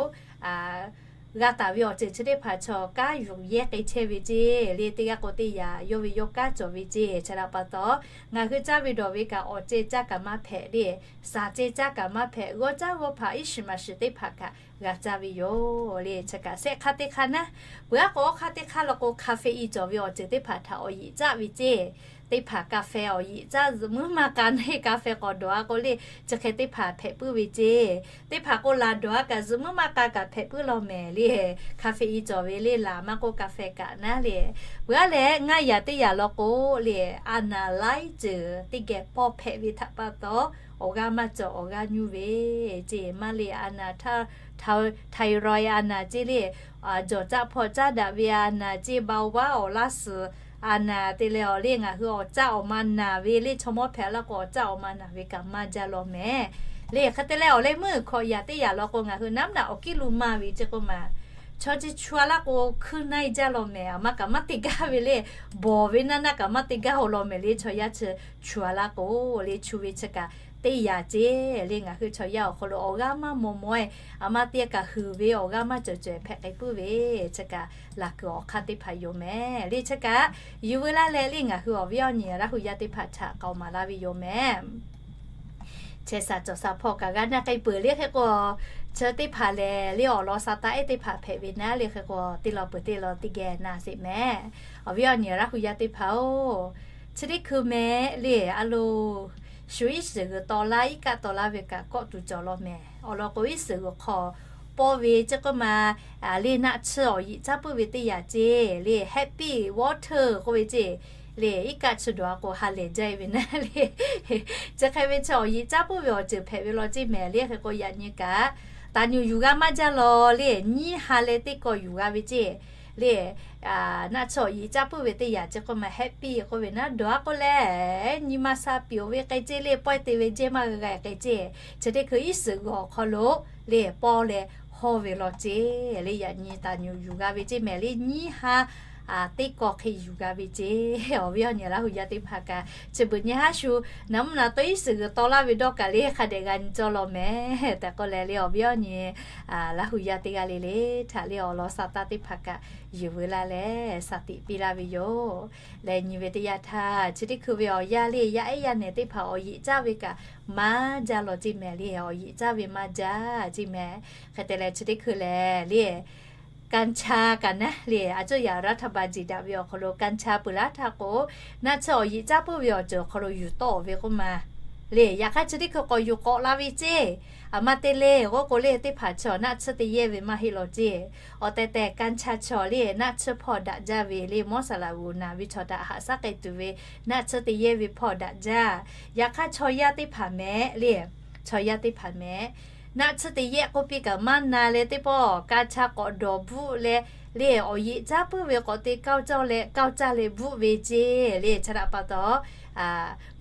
g'a taˍ ve awˬ ceuˬ chi teˇ hpaˍ chaw kanˉ yuˬ yehˇ k'ai chehˇ ve ceˇ. Le teˇ g'aˇ k'o teˇ yaꞈ yawˇ ve yawˇ kanˉ cawˬ ve ceˇ. Chi htaꞈ pa taw ngaˬ hui caˇ ve dawˬ ve kaꞈ awˬ ceh caˇ kaꞈ maˇ hpehꞈ le, shaˍ ceh caˇ kaꞈ maˇ hpehꞈ, g'aw caˇ g'aw hpaˍ iˉ shiˍ maˍ shiˍ teˇ hpaˍ kaꞈ g'a caˇ ve yoˬ. Le chi kaꞈ shehˆ hk'aˇ teˇ hk'aˇ naˉ, peuˬ aˉ k'o awˬ hk'aˇ teˇ hk'aˇ law k'o caffeine cawˬ ve awˬ ceuˬ teˇ hpaˍ htaꞈ awˬ yiꞈ caˆ ve ceˇ. Teˇ hpaˍ caffeine awˬ yiꞈ caˆ zuhꞈ muiˉ maˇ k'a naˉ caffeine k'awꞈ dawˬ a k'o le chi hk'e teˇ hpaˍ hpehꞈ puiˉ ve ceˇ. Teˇ hpaˍ k'o laˬ dawˬ a kaꞈ zuhꞈ muiˉ maˇ k'a kaꞈ hpehꞈ puiˉ law mehˍ le. Caffeine cawˬ ve le laˬ maˇ k'oˆ caffeine kaꞈ naˉ le. Peuˬ aˉ leh ngaˇ yaꞈ teˇ yaꞈ law k'o le anaˬ laiˉ ceuˬ teˇ geh pawˇ hpehꞈ ve htaꞈ pa taw awˬ g'aˇ maˇ cawˬ awˬ g'aˇ nyuˇ ve ceˇ. Maˇ le anaˬ, thyroid anaˬ ceˇ le, jawˬ caˆ hpawˇ caˉ daꞈ ve anaˬ ceˇ, bar awˬ laˇ suhˍ anaˬ te leh awˬ le ngaˬ hui awˬ caˆ awˬ ma naˬ ve le chaw mawˇ hpehꞈ laˇ k'o awˬ caˆ awˬ ma naˬ ve kaꞈ maˇ jaˇ law mehˍ. Le hk'e te leh awˬ leh meuˇ hkawꞈ yaꞈ teˇ yaꞈ law k'o ngaˬ hui naˉ mvuhˇ naꞈ awˬ kiˉ lo maˇ ve ceˇ k'oˆ ma chaw chi chu a laˇ k'o hkuiˉ naˆ-e jaˇ law mehˍ. A ma kaꞈ maˇ te gaˇ ve le, bawˬ ve naˉ naˉ kaꞈ maˇ te gaˇ-o law mehˍ. Le chaw yaˇ chi chu a laˇ k'o le chu ve chi kaꞈ teˇ yaꞈ ceˇ. Le ngaˬ hui chaw yaˇ awˬ hk'aw lo awˬ g'aˇ maˇ mawˬ mawˬ-e, a ma te kaꞈ huiˍ ve awˬ g'aˇ maˇ cawˬ cawˬ hpehꞈ k'ai puiˉ ve chi kaꞈ laˬ kuiˬ awˬ hk'aˇ teˇ hpaˍ yoˬ mehˍ. Le chi kaꞈ yuˬ veu laˇ leh le ngaˬ hui awˬ viˉ awˬ nyi Laˇ hu yaˇ teˇ hpaˍ htaꞈ k'aoˍ maˍ laˇ ve yoˬ mehˍ. Chehˇ sha cawˬ sha hpawˇ kaꞈ g'a naˆ k'ai peuˬ le hk'e k'o, chi teˇ hpaˍ lehˬ le awˬ lawn sha taˇ ehˉ teˇ hpaˍ hpehꞈ ve naˉ le hk'e k'o teˇ lawn peuˬ teˇ lawn teˇ geh na sheˍ mehˍ. Awˬ viˉ awˬ nyi Laˇ hu yaˇ teˇ hpaˍ-oˬ, chi teˇ hkui mehˍ le a lo shu iˉ shiˍ g'uiˬ taw laˇ iˉ kaˆ taw laˇ ve kaꞈ kawˆ tuˬ cawˬ law mehˍ. Awˬ lawn k'o iˉ shiˍ g'uiˬ hk'aw pawˇ ve ceˇ k'oˆ ma le naˆ tsuhˇ awˬ yiꞈ caˇ puiˉ ve teˇ yaꞈ ceˇ le happy water k'oˆ ve ceˇ. Le iˉ kaˆ chi dawˬ a k'o ha lehˬ jaˇ-e ve naˉ le. Chi hk'e ve chi awˬ yiꞈ caˇ puiˉ ve awˬ ceuˬ hpehꞈ ve law ceˇ mehˍ. Le hk'e k'o yaꞈ nyi kaꞈ taˍ nyuˬ yuˬ g'a maˇ jaˇ law le nyiˇ ha leh teˇ kaw yuˬ g'a ve ceˇ. Le naˆ tsuhˇ awˬ yiꞈ caˇ puiˉ ve teˇ yaꞈ ceˇ k'oˆ ma happy k'oˆ ve naˉ dawˬ a k'o lehˬ nyi ma sha piˍ-oˬ ve k'ai ceˇ le pawehˇ te ve jehˇ maˇ g'a g'a k'ai ceˇ. Chi teˇ hkui iˉ shiˍ g'uiˬ awˬ hk'aw lo le pawˇ leh hawˇ ve law ceˇ. Le yaꞈ nyi taˍ nyuˬ yuˬ g'a ve ceˇ mehˍ le nyiˇ ha teˇ kaw hk'e yuˬ g'a ve ceˇ. Awˬ viˉ awˬ nyi Laˇ hu yaˇ teˇ hpaˍ kaꞈ chi beuꞈ nyi haˉ shu naˉ mvuhˇ naꞈ tawˇ iˉ shiˍ g'uiˬ taw laˇ ve dawˇ kaꞈ le hk'a dehꞈ g'a nyi cawˇ law mehˍ tehꞈ k'oˆ leh le awˬ viˉ awˬ nyi Laˇ hu yaˇ teˇ g'aˇ le le htaꞈ le awˬ lawn sha taˇ teˇ hpaˍ kaꞈ yuˬ veu laˇ leh sha tiꞈ piˇ laˇ ve yoˬ. Leh nyi ve teˇ yanˇ htaˇ chi teˇ hkui ve awˬ yaˇ le yaˇ ehˉ yaˇ nehˬ teˇ hpaˍ awˬ yiꞈ caˇ ve kaꞈ maˇ jaˇ law ceˇ mehˍ le awˬ yiꞈ caˇ ve maˇ jaˇ ceˇ mehˍ. Hk'e te leh chi teˇ hkui lehˬ le กัญชา kaꞈ naˉ le a cuˇ yaꞈ รัฐบาล jiˬ daꞈ ve awˬ hk'aw lo กัญชา peuˬ laˇ htaˇ k'o naˆ tsuhˇ awˬ yiꞈ caˇ puiˉ ve awˬ ceuˬ awˬ hk'aw lo yuˬ tawˆ ve k'oˆ ma le yaꞈ hk'aˇ chi teˇ hkui k'awꞈ yuˬ k'awꞈ la ve ceˇ. A ma te le g'awˇ k'o le teˇ hpaˍ chaw naˆ tsuhˇ te yehˇ ve maˇ heˆ law ceˇ. Awˬ tehˬ tehˬ กัญชา chaw le naˆ tsuhˇ hpawˇ daꞈ jaˇ ve le mawˇ saˍ laꞈ g'uˬ naˬ ve chaw htaꞈ haꞈ shaˉ k'ai tuˬ ve naˆ tsuhˇ te yehˇ ve hpawˇ daꞈ jaˇ. Yaꞈ hk'aˇ chaw yaˇ teˇ hpaˍ mehˍ le chaw yaˇ teˇ hpaˍ mehˍ naˆ tsuhˇ te yehˇ k'oˆ piˇ kaꞈ maˇ na leh teˇ pawˆ กัญชา k'awꞈ dawˬ bvuhˆ leh le awˬ yiꞈ caˇ puiˉ ve k'awꞈ te kaoˇ cawˇ leh kaoˇ caˇ leh bvuhˆ ve ceˇ le chi htaꞈ pa taw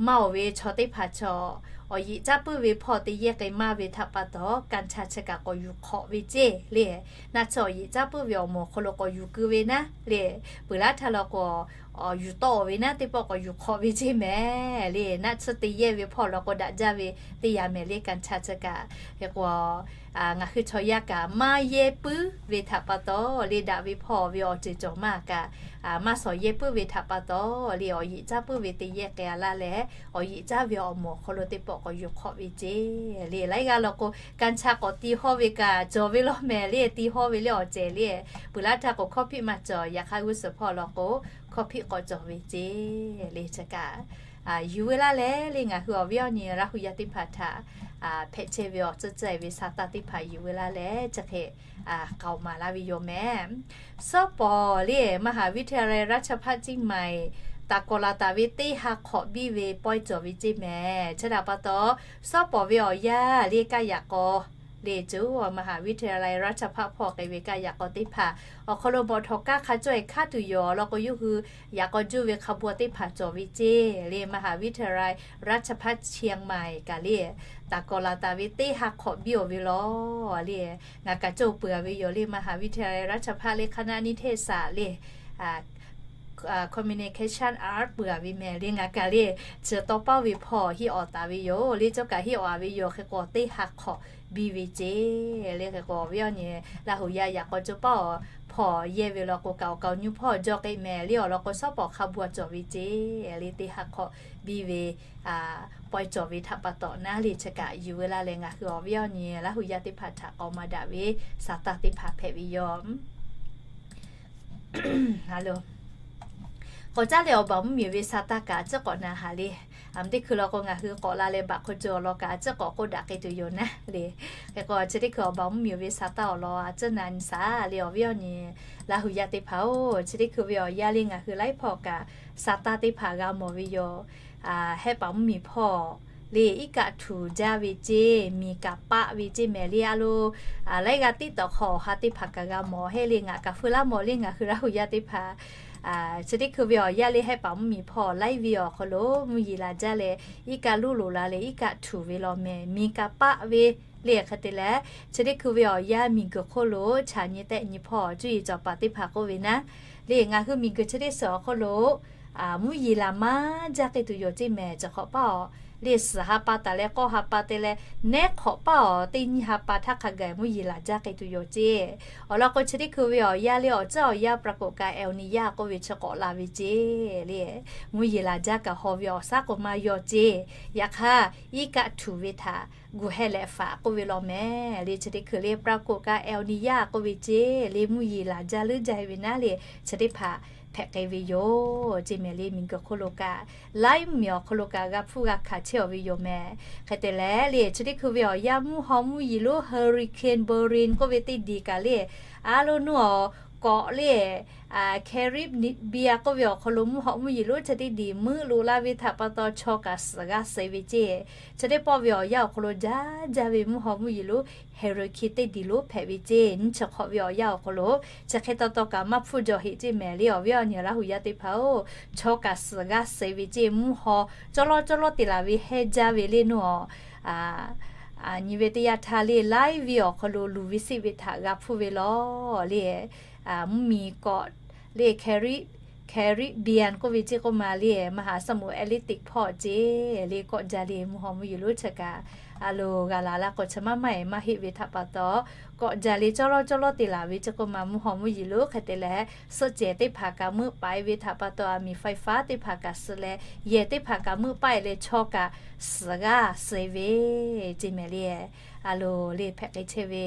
maˇ oˬ ve chaw teˇ hpaˍ chaw awˬ yiꞈ caˇ puiˉ ve hpawˇ te yehˇ k'ai maˇ ve htaꞈ pa taw กัญชา chi kaꞈ k'awꞈ yuˬ hk'awꞈ ve ceˇ le. Naˆ tsuhˇ awˬ yiꞈ caˇ puiˉ ve awˬ moˍ awˬ hk'aw lo k'awꞈ yuˬ keu ve naˉ le peuˬ laˇ htaˇ law k'o awˬ yuˬ tawˆ ve naˉ teˇ pawˆ k'awꞈ yuˬ hk'awꞈ ve ceˇ mehˍ le. Naˆ tsuhˇ te yehˇ ve hpawˇ law k'o daꞈ jaˇ ve teˇ yanˇ mehˍ le. Kanˇ chaˇ chi kaꞈ hk'e k'o, ngaˬ hui chaw yaˇ kaꞈ maˇ yehˇ puiˉ ve htaꞈ pa taw le, daꞈ ve hpawˇ ve awˬ ceuˬ cawˬ maˇ kaꞈ, maˇ shawˍ yehˇ puiˉ ve htaꞈ pa taw le, awˬ yeꞈ caˇ puiˉ ve te yehˇ k'ai a laˇ leh, awˬ yeꞈ caˇ ve awˬ moˍ awˬ hk'aw lo teˇ pawˆ k'awꞈ yuˬ hk'awꞈ ve ceˇ le. Laiˉ g'aˇ law k'o, kanˇ chaˇ k'awꞈ ti hawˇ ve kaꞈ cawˬ ve law mehˍ le. Ti hawˇ ve le awˬ cehˬ le, peuˬ laˇ htaˇ k'o, hkawˇ hpiˆ maˇ cawˬ. Yaꞈ hk'aˇ g'uˇ suhˍ hpawˇ law k'o, hkawˇ hpiˆ k'awꞈ cawˬ ve ceˇ le. Chi kaꞈ yuˬ veu laˇ leh le, ngaˬ hui awˬ viˉ awˬ nyi Laˇ hu yaˇ teˇ hpaˍ htaꞈ hpehꞈ chehˇ ve awˬ tcuhˇ tcuhˇ e ve sa tanˇ teˇ hpaˍ yuˬ veu laˇ leh, chi hk'e k'aoˍ maˍ laˇ ve yoˬ mehˍ. Sawˉ pawˍ le, มหาวิทยาลัยราชภัฏเชียงใหม่ taˍ kawˍ laˬ taˍ ve teˇ ha hk'awꞈ biˇ ve pawehˇ cawˬ ve ceˇ mehˍ. Chi htaꞈ pa taw, sawˉ pawˍ ve awˬ yanˇ le, kaˇ yaꞈ k'aw le, co มหาวิทยาลัยราชภัฏ hpawˇ k'ai ve kaˇ yaꞈ k'aw teˇ hpaˍ awˬ hk'aw lo mawꞈ htawꞈ kaˇ hk'a cawˇ e hkaˉ tuˬ yoˬ. Awˬ lawn k'o, yawˇ hui yaꞈ k'aw juˇ ve hk'a bvuhꞈ teˇ hpaˍ cawˬ ve ceˇ le. มหาวิทยาลัยราชภัฏเชียงใหม่ kaꞈ le, taˍ kawˍ laˬ taˍ ve teˇ ha hk'awꞈ biˇ oˬ ve law le. Ngaˬ kaꞈ cawˇ peuˬ a ve yoˬ le. มหาวิทยาลัยราชภัฏ le คณะนิเทศศาสตร์ le, communication art peuˬ a ve mehˍ le. Ngaˬ kaꞈ le, chi tawˇ paˇ ve hpawˇ hiˆ awˍ taˍ ve yoˬ le. Cawˇ kaꞈ hiˆ awˍ a ve yoˬ. Hk'e k'o, teˇ ha hk'awꞈ biˇ ve ceˇ le. Hk'e k'o, awˬ viˉ awˬ nyi Laˇ hu yaˇ yaꞈ k'aw cawˇ paˇ awˬ hpawˇ yehˇ ve law k'o, kaꞈ awˬ kaꞈ awˬ nyi hpawˇ jaw k'ai mehˍ le. Awˬ lawn k'o, sawˉ pawˍ hk'a bvuhꞈ cawˬ ve ceˇ le. Teˇ ha hk'awꞈ biˇ ve pawehˇ cawˬ ve htaꞈ pa taw naˉ le, chi kaꞈ yuˬ veu laˇ leh, ngaˬ hui awˬ viˉ awˬ nyi Laˇ hu yaˇ teˇ hpaˍ htaꞈ k'awꞈ maˍ daꞈ ve sa tanˇ teˇ hpaˍ hpehꞈ ve yoˬ. K'awꞈ caˉ leh awˬ baˬ mvuhˇ miˬ ve sa tanˇ kaꞈ a ciˉ k'awꞈ na haꞈ le. Teˇ hkui law k'o, ngaˬ hui k'awꞈ la leh baꞈ hk'aw cawˬ awˬ lawn kaꞈ a ciˉ k'awꞈ k'oˆ daꞈ k'ai tuˬ yoˬ naˉ le. Hk'e k'o, chi teˇ hkui awˬ baˬ mvuhˇ miˬ ve sa tanˇ awˬ lawn a ciˉ na nyi saˍ le, awˬ viˉ awˬ nyi Laˇ hu yaˇ teˇ hpaˍ-oˬ. Chi teˇ hkui ve awˬ yanˇ le, ngaˬ hui laiˉ hpawˇ kaꞈ sa tanˇ teˇ hpaˍ g'a mawˬ ve yoˬ. Hehˆ paˍ mvuhˇ miˬ hpawˇ le, iˉ kaˆ htuˬ jaˇ ve ceˇ, miˬ kaꞈ paˆ ve ceˇ mehˍ le. A lo, laiˉ g'aˇ tiˉ tawˍ hk'aw awˬ ha teˇ hpaˍ kaꞈ g'a mawˬ heˆ le. Ngaˬ kaꞈ feu laˇ mawˬ le, ngaˬ hui Laˇ hu yaˇ teˇ hpaˍ. Chi teˇ hkui ve awˬ yanˇ le, hehˆ paˍ mvuhˇ miˬ hpawˇ laiˉ ve awˬ hk'aw lo mvuhˇ yeˬ laˬ jaˇ leh, iˉ kaˆ luˇ loꞈ la leh iˉ kaˆ htuˬ ve law mehˍ, miˬ kaꞈ paˆ ve le. Hk'e te leh, chi teˇ hkui ve awˬ yanˇ miˬ guiˬ hk'oˆ lo chaꞈ nyi tehˆ nyi hpawˇ cuˇ yiˍ cawˬ paˍ teˇ hpaˍ k'oˆ ve naˉ le, ngaˬ hui miˬ guiˬ chi teˇ suhˍ awˬ hk'oˆ lo mvuhˇ yeˬ laˬ maˇ jaˇ k'ai tuˬ yoˬ ceˇ mehˍ. Chi hk'awꞈ paˇ awˬ le, suhˍ ha pa taˍ leh k'awˇ ha pa te leh, nehˉ hk'awꞈ paˇ awˬ teˇ nyiˇ ha pa htaˇ hk'a gaˬ mvuhˇ yeˬ laˬ jaˇ k'ai tuˬ yoˬ ceˇ. Awˬ lawn k'o, chi teˇ hkui ve awˬ yanˇ le, awˬ ceuˬ awˬ yanˇ ปรากฏการณ์เอลนีโญ k'oˆ ve chi k'awꞈ la ve ceˇ le. Mvuhˇ yeˬ laˬ jaˇ kaꞈ haw ve awˬ saˉ k'o maˇ yaw ceˇ. Yaꞈ hk'aˇ, iˉ kaˆ htuˬ ve htaꞈ gu heh leh faꞈ k'oˆ ve law mehˍ le. Chi teˇ hkui le ปรากฏการณ์เอลนีโญ k'oˆ ve ceˇ le, mvuhˇ yeˬ laˬ jaˇ leuˉ jaˇ ve naˉ le, chi teˇ hpaˍ hpehꞈ k'ai ve yoˬ ceˇ mehˍ le. Miˬ guiˬ hk'oˆ lo kaꞈ, laiˉ mvuhˇ miˬ awˬ hk'aw lo kaꞈ g'a hpfuhˇ g'a hkanˍ chehˇ awˬ ve yoˬ mehˍ. Hk'e te leh le, chi teˇ hkui ve awˬ yanˇ mvuhˇ haw mvuhˇ yeˬ lonˉ Hurricane Beryl k'oˆ ve teˇ diˬ kaꞈ le, a lo nuˇ awˬ kawꞈ le, Caribbean k'oˆ ve awˬ hk'aw lo mvuhˇ haw mvuhˇ yeˬ lonˉ chi teˇ diˬ meuˆ loꞈ la ve htaꞈ pa taw chaw kaꞈ suhˍ g'aˇ suh ve ceˇ. Chi teˇ pawˆ ve awˬ yanˇ awˬ hk'aw lo jaˇ jaˇ ve mvuhˇ haw mvuhˇ yeˬ lonˉ Hurricane teˇ diˬ lonˉ hpehꞈ ve ceˇ. Nyiˇ chi hk'awꞈ ve awˬ yanˇ awˬ hk'aw lo chi hk'e taw taw kaꞈ maˇ hpfuhˇ jaw heꞈ ceˇ mehˍ le. Awˬ viˉ awˬ nyi Laˇ hu yaˇ teˇ hpaˍ-oˬ, chaw kaꞈ suhˍ g'aˇ suh ve ceˇ. Mvuhˇ haw cawˇ lawˇ cawˇ lawˇ te laˬ ve heh jaˇ ve le nuˇ awˬ nyi ve teˇ yanˇ htaˇ le, laiˉ ve awˬ hk'aw lo luˬ ve siˆ ve htaꞈ g'a hpfuhˇ ve law le. Mvuhˇ miˬ kawꞈ le, Caribbean k'oˆ ve ceˇ k'oˆ ma le, มหาสมุทรแอตแลนติก hpawˇ ceˇ le, kawˆ jaˇ le mvuhˇ haw mvuhˇ yeˬ lonˉ chi kaꞈ a lo g'a laˬ la k'o, chi maˇ maˇ e maˇ heˆ ve htaꞈ pa taw, kawˆ jaˇ le cawˇ lawˇ cawˇ lawˇ te laˬ ve ceˇ k'oˆ ma mvuhˇ haw mvuhˇ yeˬ lonˉ. Hk'e te leh, suhˆ cehˬ teˇ hpaˍ kaꞈ meuˆ paiˍ ve htaꞈ pa taw, aˬ miˍ ไฟฟ้า teˇ hpaˍ kaꞈ suh leh, yehˬ teˇ hpaˍ kaꞈ meuˆ paiˍ leh chaw kaꞈ suhˍ g'aˇ suh ve ceˇ mehˍ le. A lo le hpehꞈ k'ai chehˇ ve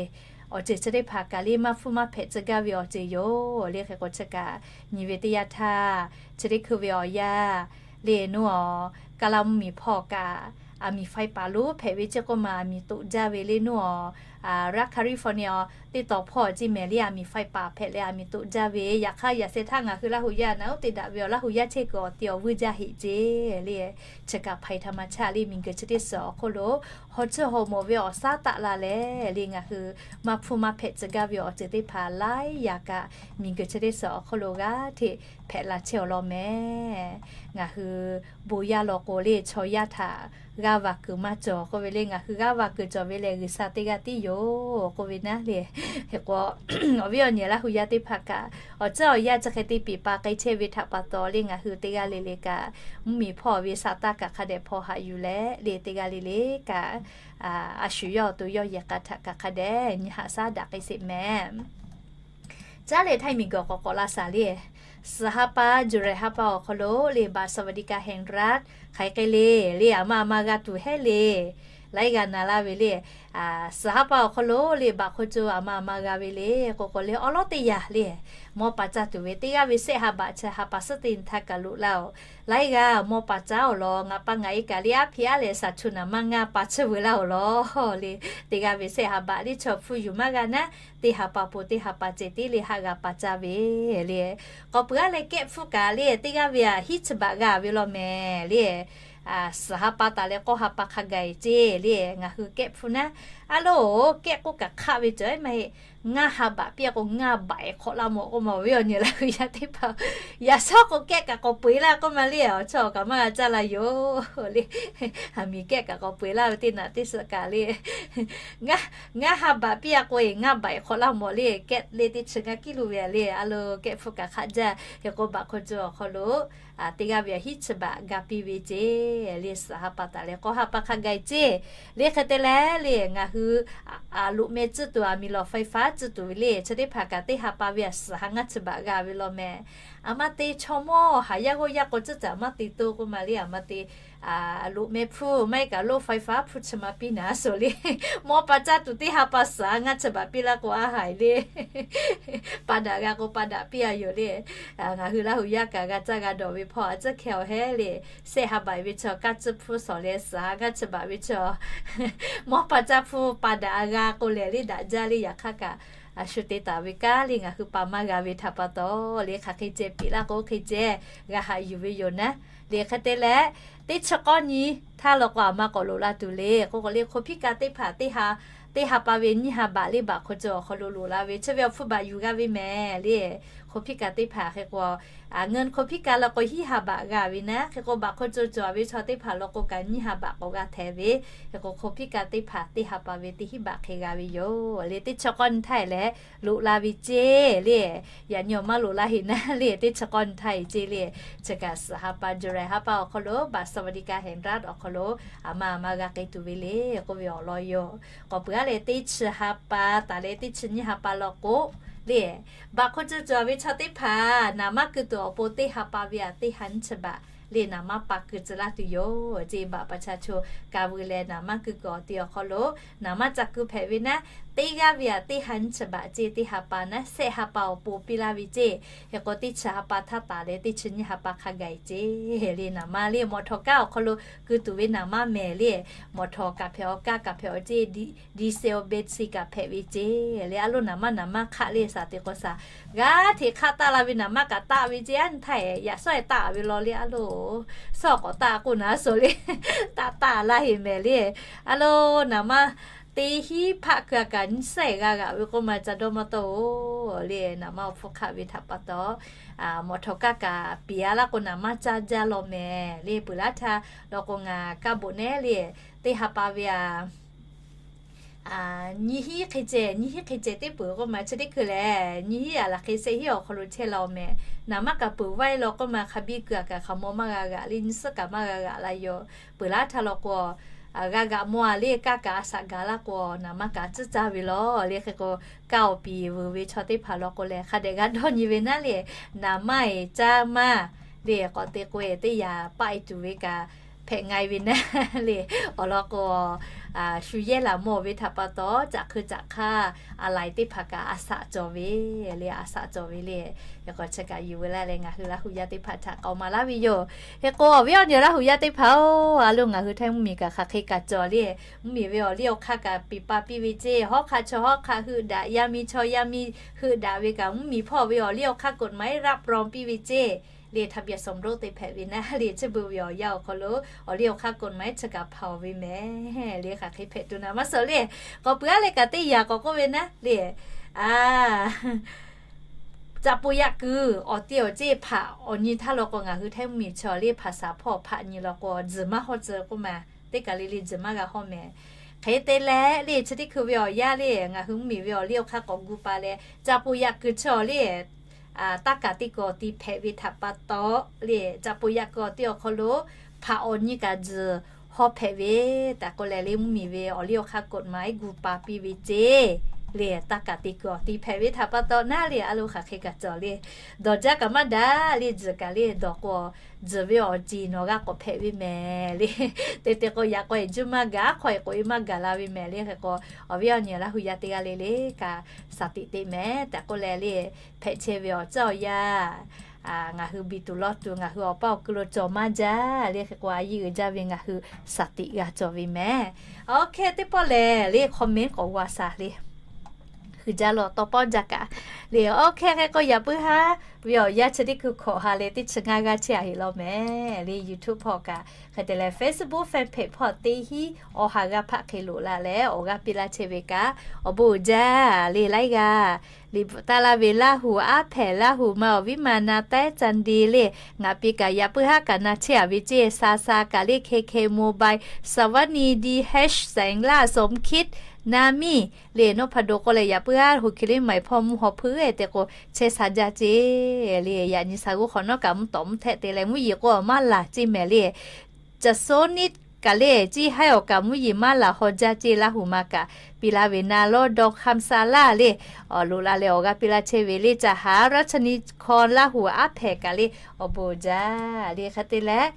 awˬ ceuˬ chi teˇ hpaˍ kaꞈ le maˇ hpfuhˇ maˇ hpehꞈ tcuh gaˇ ve awˬ ceuˬ yoˬ le. Hk'e k'o chi kaꞈ nyi ve teˇ yanˇ htaˇ, chi teˇ hkui ve awˬ yanˇ le nuˇ awˬ Kaˇlaˇ mvuhˇ miˬ hpawˇ kaꞈ aˬ miˍ ไฟป่า lonˉ hpehꞈ ve ceˇ k'oˆ ma aˬ miˍ toꞈ jaˇ ve le nuˇ awˬ California teˇ taw hpawˇ ceˇ mehˍ le, aˬ miˍ ไฟป่า hpehꞈ leh aˬ miˍ toꞈ jaˇ ve. Yaꞈ hk'aˇ yaꞈ sheh htaˇ ngaˬ hui Laˇ hu yaˇ naˬ oˉ te daꞈ ve awˬ Laˇ hu yaˇ chehˇ kuiˬ awˬ te awˬ vuiˇ jaˇ heꞈ ceˇ le. Chi kaꞈ ภัยธรรมชาติ le miˬ guiˬ chi teˇ suhˍ awˬ hk'oˆ lo haw tsuhˇ haw mawˬ ve awˬ saˉ taˆ la leh le, ngaˬ hui maˇ hpfuhˇ maˇ hpehꞈ tcuh gaˇ ve awˬ ceuˬ teˇ hpaˍ laiˉ yaꞈ kaꞈ miˬ guiˬ chi teˇ suhˍ awˬ hk'oˆ lo g'aˇ hteꞈ hpehꞈ la chehˇ awˬ lawn mehˍ. Ngaˬ hui bon yaˇ law k'o le, chaw yaˇ htaꞈ g'aˇ va kuiˬ maˇ cawˬ k'oˆ ve le. Ngaˬ hui g'aˇ va kuiˬ cawˬ ve lehˬ, G'uiˬsha teˇ g'aˇ tiˉ yoˬ k'oˆ ve naˉ le. Hk'e k'o, awˬ viˉ awˬ nyi Laˇ hu yaˇ teˇ hpaˍ kaꞈ, awˬ tcuhˉ awˬ yanˇ chi hk'e te piˍ pa k'ai chehˇ ve htaꞈ pa taw le, ngaˬ hui teˇ g'aˇ le le kaꞈ mvuhˇmiˬ hpawˇ ve saˍ taˇ kaꞈ hk'a dehꞈ hpaw haꞈ yuˬ leh le, teˇ g'aˇ le le kaꞈ a shu yawˇ awˬ to yawˇ yehˬ k'a htaꞈ kaꞈ hk'a dehꞈ nyi haꞈ shaˉ daꞈ k'ai sheˍ mehˍ. Caˉ leh htaiˇ miˬguiˬ k'awꞈ k'awꞈ la shaˍ le. Suhˍ ha pa, July ha pa awˬ hk'aw lo le, บัตรสวัสดิการแห่งรัฐ hk'aˬ hk'e le, le aˬ ma aˬ ma g'a tuˬ heˆ le. Laiˉ g'aˇ na laˇ ve le. Suhˍ ha pa awˬ hk'aw lo le, บัตรคนจน aˬ ma aˬ ma g'a ve le k'oˆ k'o le, awˉ lawˉ teˇ yanˇ le, mawˇ pa caˇ tuˬ ve teˇ g'aˇ ve shehˆ ha บัตร chi ha pa suhˉ teˇ nyi htaˇ kaꞈ loꞈ laˇ-oˬ. Laiˉ g'aˇ mawˇ pa caˇ awˬ lawn, ngaˬ pa ngaˬ e kaꞈ le aˉ hpiˇ aˉ lehˬ shaˍ chu naˍ maˇ ngaˇ pa chiˇ veu laˇ awˬ lawn le. Teˇ g'aˇ ve shehˆ ha บัตร le chaw hpfuhˇ yuˬ maˇ g'a naˉ, teˇ ha pa po teˇ ha pa ceh tiˉ le haˆ g'a pa caˇ ve le. K'awꞈ peuˬ aˉ leh kehˆ hpfuhˇ kaꞈ le, teˇ g'aˇ ve aˬ hiˉ chi บาท g'a ve law mehˍ le. Suhˍ ha pa taˍ leh k'awˇ ha pa hk'a gaˬ-e ceˇ le, ngaˬ hui kehˆ hpfuhˇ naˉ, a loˬ, kehˆ k'oˆ kaꞈ hk'aˆ ve cawˬ maˇ heˆ. Ngaˇ ha บาท piˇ a k'o, ngaˇ บาท e hk'awꞈ laˇ mawˬ k'oˆ ma ve awˬ nyi Laˇ hu yaˇ teˇ hpaˍ, yaꞈ shawˉ k'o kehˆ kaꞈ k'awꞈ peu-eˬ laˇ k'oˆ ma le, awˬ chawˇ awˬ kaꞈ maˇ g'a caˇ la yoˬ le. Aˬ miˍ kehˆ kaꞈ k'awꞈ peu-eˬ laˇ ve teˇ naꞈ teˇ suhˍ kaꞈ le. Ngaˇ ha บาท piˇ a k'o e, ngaˇ บาท e hk'awꞈ laˇ mawˬ le, kehˆ le teˇ chi ngaˇ kiˇ lo ve le, a loˬ, kehˆ hpfuhˇ kaꞈ hk'aˆ jaˇ. Hk'e k'o บัตรคนจน awˬ hk'aw lo teˇ g'aˇ ve aˬ hiˉ chi บาท g'a piˇ ve ceˇ le, suhˍ ha pa taˍ leh k'awˇ ha pa hk'a gaˬ-e ceˇ le. Hk'e te leh le, ngaˬ hui loꞈ meh tcuhˇ tuˬ, aˬ miˍ lawˬ ไฟฟ้า tcuhˇ tuˬ ve le, chi teˇ hpaˍ kaꞈ teˇ ha pa ve aˬ suhˍ ha ngaˇ chi บาท g'a ve law mehˍ. Aˬ ma te chaw mawˇ haˍ yaˇ g'awˇ yaˇ k'o tcuhˇ caꞈ maˇ te toˇ k'oˆ ma le, aˬ ma te loꞈ meh hpfuhˇ maˇ heˆ kaꞈ รถไฟฟ้า hpfuhˇ chi ma piˇ naˍ suhˍ le. Mawˇ pa caˇ tuˬ teˇ ha pa suhˍ ha ngaˇ chi บาท piˇ laˇ k'o a haiˬ le. Pa daꞈ g'a k'o pa daꞈ piˇ a yoˬ le. Ngaˬ hui Laˇ hu yaˇ kaꞈ g'a caˇ g'a dawˬ ve hpawˇ a tcuhˇ hkeh awˬ hehˉ le. Shehˆ ha บาท ve chaw kaˇ tcuhˇ hpfuhˇ shawˍ leh suhˍ ha ngaˇ chi บาท ve chaw mawˇ pa caˇ hpfuhˇ pa daꞈ g'a k'o lehˬ le, daꞈ jaˇ le. Yaꞈ hk'aˇ kaꞈ a shu te taˍ ve kanˉ le ngaˬ hui pa maˇ g'a ve htaꞈ pa taw le, hk'aˬ hk'e ceh piˇ laˇ k'o hk'e ceh g'a haꞈ yuˬ ve yoˬ naˉ. Le hk'e te leh, teˇ chi k'awˇ nyi htaˇ law k'o aˬ ma k'awꞈ loꞈ la tuˬ le k'oˆ k'o le, คนพิการ teˇ hpaˍ teˇ ha, teˇ ha pa ve nyiˇ ha บาท le บัตรคนจน awˬ hk'aw lo loꞈ la ve chi ve awˬ hpfuhˇ บาท yuˬ g'a ve mehˍ le. คนพิการ teˇ hpaˍ hk'e k'o, เงินคนพิการ law k'o hiˉ ha บาท g'a ve naˉ, hk'e k'o บัตรคนจน cawˬ ve chaw teˇ hpaˍ law k'o kaꞈ nyiˇ ha บาท k'awꞈ g'a hpehꞈ ve. Hk'e k'o คนพิการ teˇ hpaˍ teˇ ha pa ve teˇ hiˉ บาท hk'e g'a ve yoˬ le. Teˇ chi k'awˇ nyi htaˇ e leh loꞈ la ve ceˇ le. Yaꞈ nyi awˬ maˇ loꞈ la heˆ naˉ le, teˇ chi k'awˇ nyi htaˇ e ceˇ le. Chi kaꞈ suhˍ ha pa, July ha pa awˬ hk'aw lo บัตรสวัสดิการแห่งรัฐ awˬ hk'aw lo aˬ ma aˬ ma g'a k'ai tuˬ ve le k'oˆ ve awˬ lawn yoˬ. K'awꞈ peuˬ aˉ leh teˇ chi ha pa taˍ leh teˇ chi nyiˇ ha pa law k'o le, บัตรคนจน cawˬ ve chaw teˇ hpaˍ naˍ manˇ keu tuˬ awˬ pon teˇ ha pa ve aˬ teˇ ha nyiˇ chi บาท le naˍ manˇ pa keu tcuh laˇ tuˬ yoˬ ceˇ. บัตรประชาชน ka veu leh naˍ manˇ keu kuiˬ awˬ ti awˬ hk'aw lo naˍ manˇ ca keu hpehꞈ ve naˉ, teˇ g'aˇ ve aˬ teˇ ha nyiˇ chi บาท ceˇ, teˇ ha pa naˉ shehˆ ha pa awˬ pon piˇ laˇ ve ceˇ. Hk'e k'o teˇ chi ha pa htaˇ taˍ leh teˇ chi nyiˇ ha pa hhk'a gaˬ e ceˇ le. Naˍ manˇ le มอเตอร์ kaˉ awˬ hk'aw lo keu tuˬ ve naˍ manˇ mehˍ le. มอเตอร์ kaꞈ hpehꞈ awˬ, kaˇ kaꞈ hpehꞈ awˬ ceˇ, diesel, benzin kaꞈ hpehꞈ ve ceˇ le. A loˬ, naˍ manˇ naˍ manˇ hk'aˆ le shaˍ te k'o shaˍ g'aˇ hteꞈ hk'aˆ taˆ la ve naˍ manˇ kaꞈ taˆ ve ceˇ. A nyi htaˇ e yaꞈ shawˉ e taˆ ve law le. A loˬ, shawˉ k'awꞈ taˆ k'oˆ naˉ suhˍ le, taˆ taˆ laˇ heˆ mehˍ le. A loˬ, naˍ manˇ teˇ hiˉ hpaˆ keu a kaꞈ nyiˇ shehˆ g'a g'aꞈ ve k'oˆ ma ca dawˇ maˇ tawˆ-oˬ le. Naˍ manˇ awˬ hpfuhˇ hk'aˆ ve htaꞈ pa taw, มอเตอร์ kaˉ kaꞈ piˍ a laˇ k'o naˍ manˇ caˇ jaˇ law mehˍ le. Peuˬ laˇ htaˇ law k'o ngaˬ kaˇ boꞈ nehˉ le, teˇ ha pa ve aˬ nyiˇ hiˉ hk'e ceh, nyiˇ hiˉ hk'e ceh teˇ peuˬ k'oˆ ma chi teˇ hkui lehˬ, nyiˇ hiˉ aˬ laˬ hk'e shehˆ hiˉ awˬ hk'aw lo chehˇ la-oˬ mehˍ. Naˍ manˇ kaꞈ peuˬ vaiˇ law k'oˆ ma hk'a biˇ keu a kaꞈ hk'aˬ maw maˇ g'a g'aꞈ le, nyiˇ suhˉ kaꞈ maˇ g'a g'aꞈ la yoˬ. Peuˬ laˇ htaˇ law k'o, g'a g'aꞈ maw a le, kaˇ kaꞈ a shaꞈ gaˬ laˇ k'o naˍ manˇ kaꞈ tcuhˉ caˇ ve law le. Hk'e k'o, kaˇ awˬ piˍ vuiˬ ve chaw teˇ hpaˍ law k'o lehˬ hk'a dehꞈ g'a dawˇ nyi ve naˉ le, naˍ manˇ e caˇ maˇ le k'awꞈ te k'o e teˇ yaꞈ paˆ e tuˬ ve kaꞈ hpehꞈ nga e ve naˉ le. Awˬ lawn k'o, shu yehˇ laˬ mawˬ ve htaꞈ pa taw caꞈ hk'eu caꞈ hk'aˇ a laiˬ teˇ hpaˍ kaꞈ a shaꞈ cawˬ ve le, a shaꞈ cawˬ ve le. Yaꞈ k'o chi kaꞈ yuˬ veu laˇ leh ngaˬ hui Laˇ hu yaˇ teˇ hpaˍ htaꞈ k'awꞈ maˍ laˇ ve yoˬ. Hk'e k'o awˬ viˉ awˬ nyi Laˇ hu yaˇ teˇ hpaˍ-oˬ, a loˬ, ngaˬ hui Htaiˇ mvuhˇmiˬ kaꞈ hk'aˬ hk'e kaꞈ cawˬ le. Mvuhˇmiˬ ve awˬ liˇ awˬ hk'aˇ kaꞈ piˍ pa piˇ ve ceˇ, hawˉ hk'aˆ chaw hawˉ hk'aˆ heuˆ daꞈ, yaˇ miˇ chaw yaˇ miˇ heuˆ daꞈ ve kaꞈ mvuhˇmiˬ hpawˇ ve awˬ liˇ awˬ hk'aˇ กฎหมาย รับรอง piˇ ve ceˇ le. ทะเบียนสมรส te hpehꞈ ve naˉ le, chi beuꞈ ve awˬ yanˇ awˬ hk'aw lo awˬ liˇ awˬ hk'aˇ กฎหมาย chi kaꞈ hpaˍ-oˬ ve mehˍ le. Hk'aˬ hk'e hpehꞈ tuˬ naˍ maˇ suhˍ le. K'awꞈ peuˬ aˉ leh kaꞈ teˇ yaꞈ k'awꞈ k'oˆ ve naˉ le, caꞈ poˬ yaꞈ kuiˬ awˬ ti awˬ ceˇ hpaꞈ awˬ nyi htaˇ law k'o ngaˬ hui Htaiˇ mvuhˇmiˬ chi awˬ liˇ hpaˍ shaˍ hpawˇ hpaꞈ nyi law k'o tzuhˬ maˇ hawˇ tcuh k'oˆ ma, teˇ kaˬ le le tzuhˬ maˇ g'a hawˇ mehˍ. Hk'e te leh le, chi teˇ hkui ve awˬ yanˇ le, ngaˬ hui mvuhˇmiˬ ve awˬ liˇ awˬ hk'aˇ k'awꞈ gu pa leh, ca po yaꞈ kuiˬ chaw le, taˇ kaˬ teˇ kuiˬ awˬ ti hpehꞈ ve htaꞈ pa taw le, ca po yaꞈ kuiˬ awˬ ti awˬ hk'aw lo hpaꞈ awˬ nyi kaꞈ tzuhˬ hawˇ hpehꞈ ve, taꞈ k'oˆ leh le, mvuhˇmiˬ ve awˬ liˇ awˬ hk'aˇ กฎหมาย gu pa piˇ ve ceˇ le, taˇ kaˬ teˇ kuiˬ awˬ ti hpehꞈ ve htaꞈ pa taw naˉ le, a lo hk'aˬ hk'e kaꞈ cawˬ le, dawˬ jaˇ kaꞈ maˇ daꞈ le, tzuhˬ kaꞈ le dawˬ k'o, tzuhˬ ve awˬ ceˬ nawˬ g'a k'awꞈ hpehꞈ ve mehˍ le. Te te k'o yaꞈ k'aw eˬ juˇ maˇ gaˬ, a hk'aw eˬ k'oꞈ e maˇ gaˬ la ve mehˍ le. Hk'e k'o, awˬ viˉ awˬ nyi Laˇ hu yaˇ teˇ g'aˇ le le kaꞈ shaˍ tiꞈ te mehˍ. Taꞈ k'oˆ leh le, hpehꞈ chehˇ ve awˬ tcuhˉ awˬ yanˇ, ngaˬ hui biˬ tuˬ lawˇ tuˬ, ngaˬ hui awˬ paˇ awˬ ku lo cawˬ maˇ jaˇ le. Hk'e k'o, a yiˇ uiˍ jaˇ ve ngaˬ hui shaˍ tiꞈ g'a cawˬ ve mehˍ. Awˬ hk'e teˇ pawˆ lehˬ le, comment k'awꞈ g'a shaˍ le. Hui jaˇ lawˬ tawˇ pawˆ jaˇ kaꞈ le. Awˬ hk'e hk'e k'o, yaꞈ puiˉ haˉ ve awˬ yanˇ chi teˇ hkui hkawꞈ ha leh teˇ chi ngaˇ g'aˇ chehˇ a heˆ law mehˍ le. YouTube hpawˇ kaꞈ hk'e te leh Facebook fan page hpawˇ teˇ hinˉ awˬ ha g'aˇ hpaˆ hk'e loꞈ la leh awˬ g'aˇ piˇ laˇ chehˇ ve kaꞈ awˬ bon uiˍ jaˇ le. Laiˉ g'aˇ liꞈ bvuhꞈ taˆ laˇ ve Laˇ hu aˉ hpehꞈ, Laˇ hu ma awˬ viˉ ma na taiˉ ca nde le, ngaˬ piˇ kaꞈ yaꞈ puiˉ haˉ kaꞈ na chehˇ a ve ceˇ. Sa sa kaꞈ le, K K Mobile, Savani, D H, Saˍ Eˍ laˇ, Sawˍ mvuhˇ hkiˉ, na miˇ le, nawˉ hpa do k'oˆ leh yaꞈ puiˉ haˉ hu hk'e le maˬ e hpawˇ mvuhˇ haw hpuiˉ te k'o chehˇ sha jaˇ ceˇ le. Yaꞈ nyi sha g'uˇ hk'awꞈ nawˉ kaꞈ mvuhˇ tawˍ mvuhˇ htehˆ te leh mvuhˇ yeˬ k'o maˇ laˬ ceˇ mehˍ le. Caˬ soˉ niˆ kaꞈ le, ciˇ haiˉ awˬ kaꞈ mvuhˇ yeˬ maˇ laˬ haw jaˇ ceˇ. Laˇ hu ma kaꞈ piˇ laˇ ve na lawˇ dawˇ hk'aˇ sha laˇ le, loꞈ la leh awˬ g'aˇ piˇ laˇ chehˇ ve le. Caˬ haˉ Raˇ chaˇ niˆ hkawˇ Laˇ hu aˉ hpehꞈ kaꞈ le awˬ bon uiˍ jaˇ le. Hk'e te leh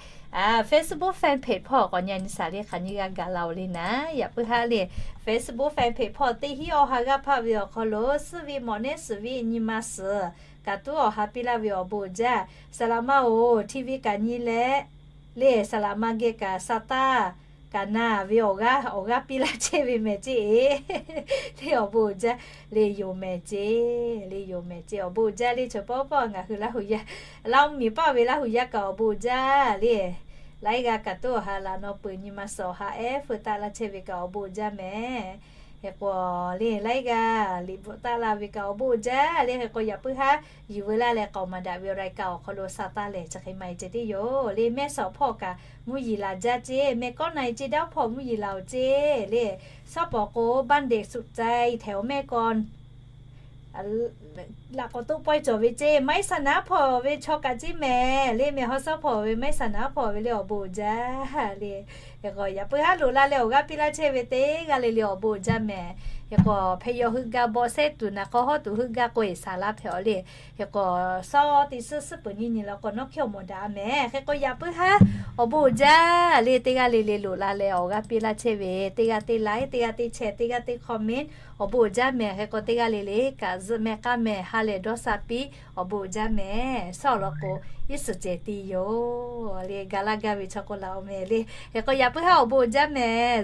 Facebook fan page hpawˇ k'awꞈ nyi a nyi shaˍ le, hk'aˬ nyi g'a gaˬ la oˬ le naˉ. Yaꞈ puiˉ haˉ le, Facebook fan page hpawˇ teˇ hinˉ awˬ ha g'aˇ hpaˆ ve awˬ hk'aw lo suhˉ ve mawꞈ nehˉ suhˍ ve nyi ma suhˍ kaꞈ tuˉ awˬ ha piˇ laˇ ve awˬ bon uiˍ jaˇ. Saˍ laꞈ ma oˬ, TV kaꞈ nyi leh le, saˍ laꞈ ma geh kaꞈ sa taˇ kaꞈ na ve awˬ g'aˇ awˬ g'aˇ piˇ laˇ chehˇ ve mehˍ ceˇ e le. Awˬ bon uiˍ jaˇ le, yoˬ mehˍ ceˇ le, yoˬ mehˍ ceˇ. Awˬ bon uiˍ jaˇ le, chaw pawˆ pawˆ ngaˬ hui Laˇ hu yaˇ, Laˇ mvuhˇmiˬ paˆ ve Laˇ hu yaˇ kaꞈ awˬ bon uiˍ jaˇ le. Laiˉ g'aˇ kaꞈ tuˉ awˬ ha laꞈ naw peuˬ nyi ma suhˍ awˬ ha ehˉ feu taˆ laˇ chehˇ ve kaꞈ awˬ bon uiˍ jaˇ mehˍ. Hk'e k'o le, laiˉ g'aˇ liꞈ bvuhꞈ taˆ la ve kaꞈ awˬ bon uiˍ jaˇ le. Hk'e k'o yaꞈ puiˉ haˉ yuˬ veu laˇ leh k'aoˍ maˍ daꞈ ve awˬ รายการ awˬ hk'aw lo sa taˇ lehˬ chi hk'e maˇ e ceh tiˉ yoˬ le. Mehˇ shawˍ hpawˇ kaꞈ mvuhˇ yeˬ laˬ jaˇ ceˇ, meh kawˉ na e ceˇ, daˇ hpawˇ mvuhˇ yeˬ laˬ oˬ ceˇ le. Shawˉ pawˍ k'o บ้านเด็กสุขใจ แถวแม่กลอน laꞈ k'awꞈ toˆ pawehˇ cawˬ ve ceˇ. Maiˉ sa naˉ hpawˇ ve chaw kaꞈ ceˇ mehˍ le, meh hawˉ shawˉ hpawˇ ve maiˉ sa naˉ hpawˇ ve le awˬ bon uiˍ jaˇ le. Hk'e k'o yaꞈ puiˉ haˉ loꞈ la leh awˬ g'aˇ piˇ laˇ chehˇ ve teˇ g'aˇ le le awˬ bon uiˍ jaˇ mehˍ. Hk'e k'o hpeh yaw heuˆ gaˇ bawˆ sehˉ tuˬ naˬ k'aw hawˉ tuˬ heuˆ gaˇ k'oˆ e saˍ laˇ hpehꞈ awˬ le. Hk'e k'o shawˉ teˇ suhˉ suhˉ peuˬ nyiˇ nyi la k'o nawˉ hkiˇ awˬ mawˬ daꞈ mehˍ. Hk'e k'o yaꞈ puiˉ haˉ awˬ bon uiˍ jaˇ le, teˇ g'aˇ le le loꞈ la leh awˬ g'aˇ piˇ laˇ chehˇ ve teˇ g'aˇ teˇ like, teˇ g'aˇ teˇ share, teˇ g'aˇ teˇ comment awˬ bon uiˍ jaˇ mehˍ. Hk'e k'o teˇ g'aˇ le le kaꞈ zuhꞈ meh k'aˇ mehˍ, ha lehˬ dawˇ sha piˇ awˬ bon uiˍ jaˇ mehˍ. Shawˉ awˬ lawn k'o iˉ suhˍ cehˬ ti yoˬ le, ga laˇ gaˇ ve chaw k'o laˬ oˬ mehˍ le. Hk'e k'o yaꞈ puiˉ haˉ awˬ bon uiˍ jaˇ mehˍ.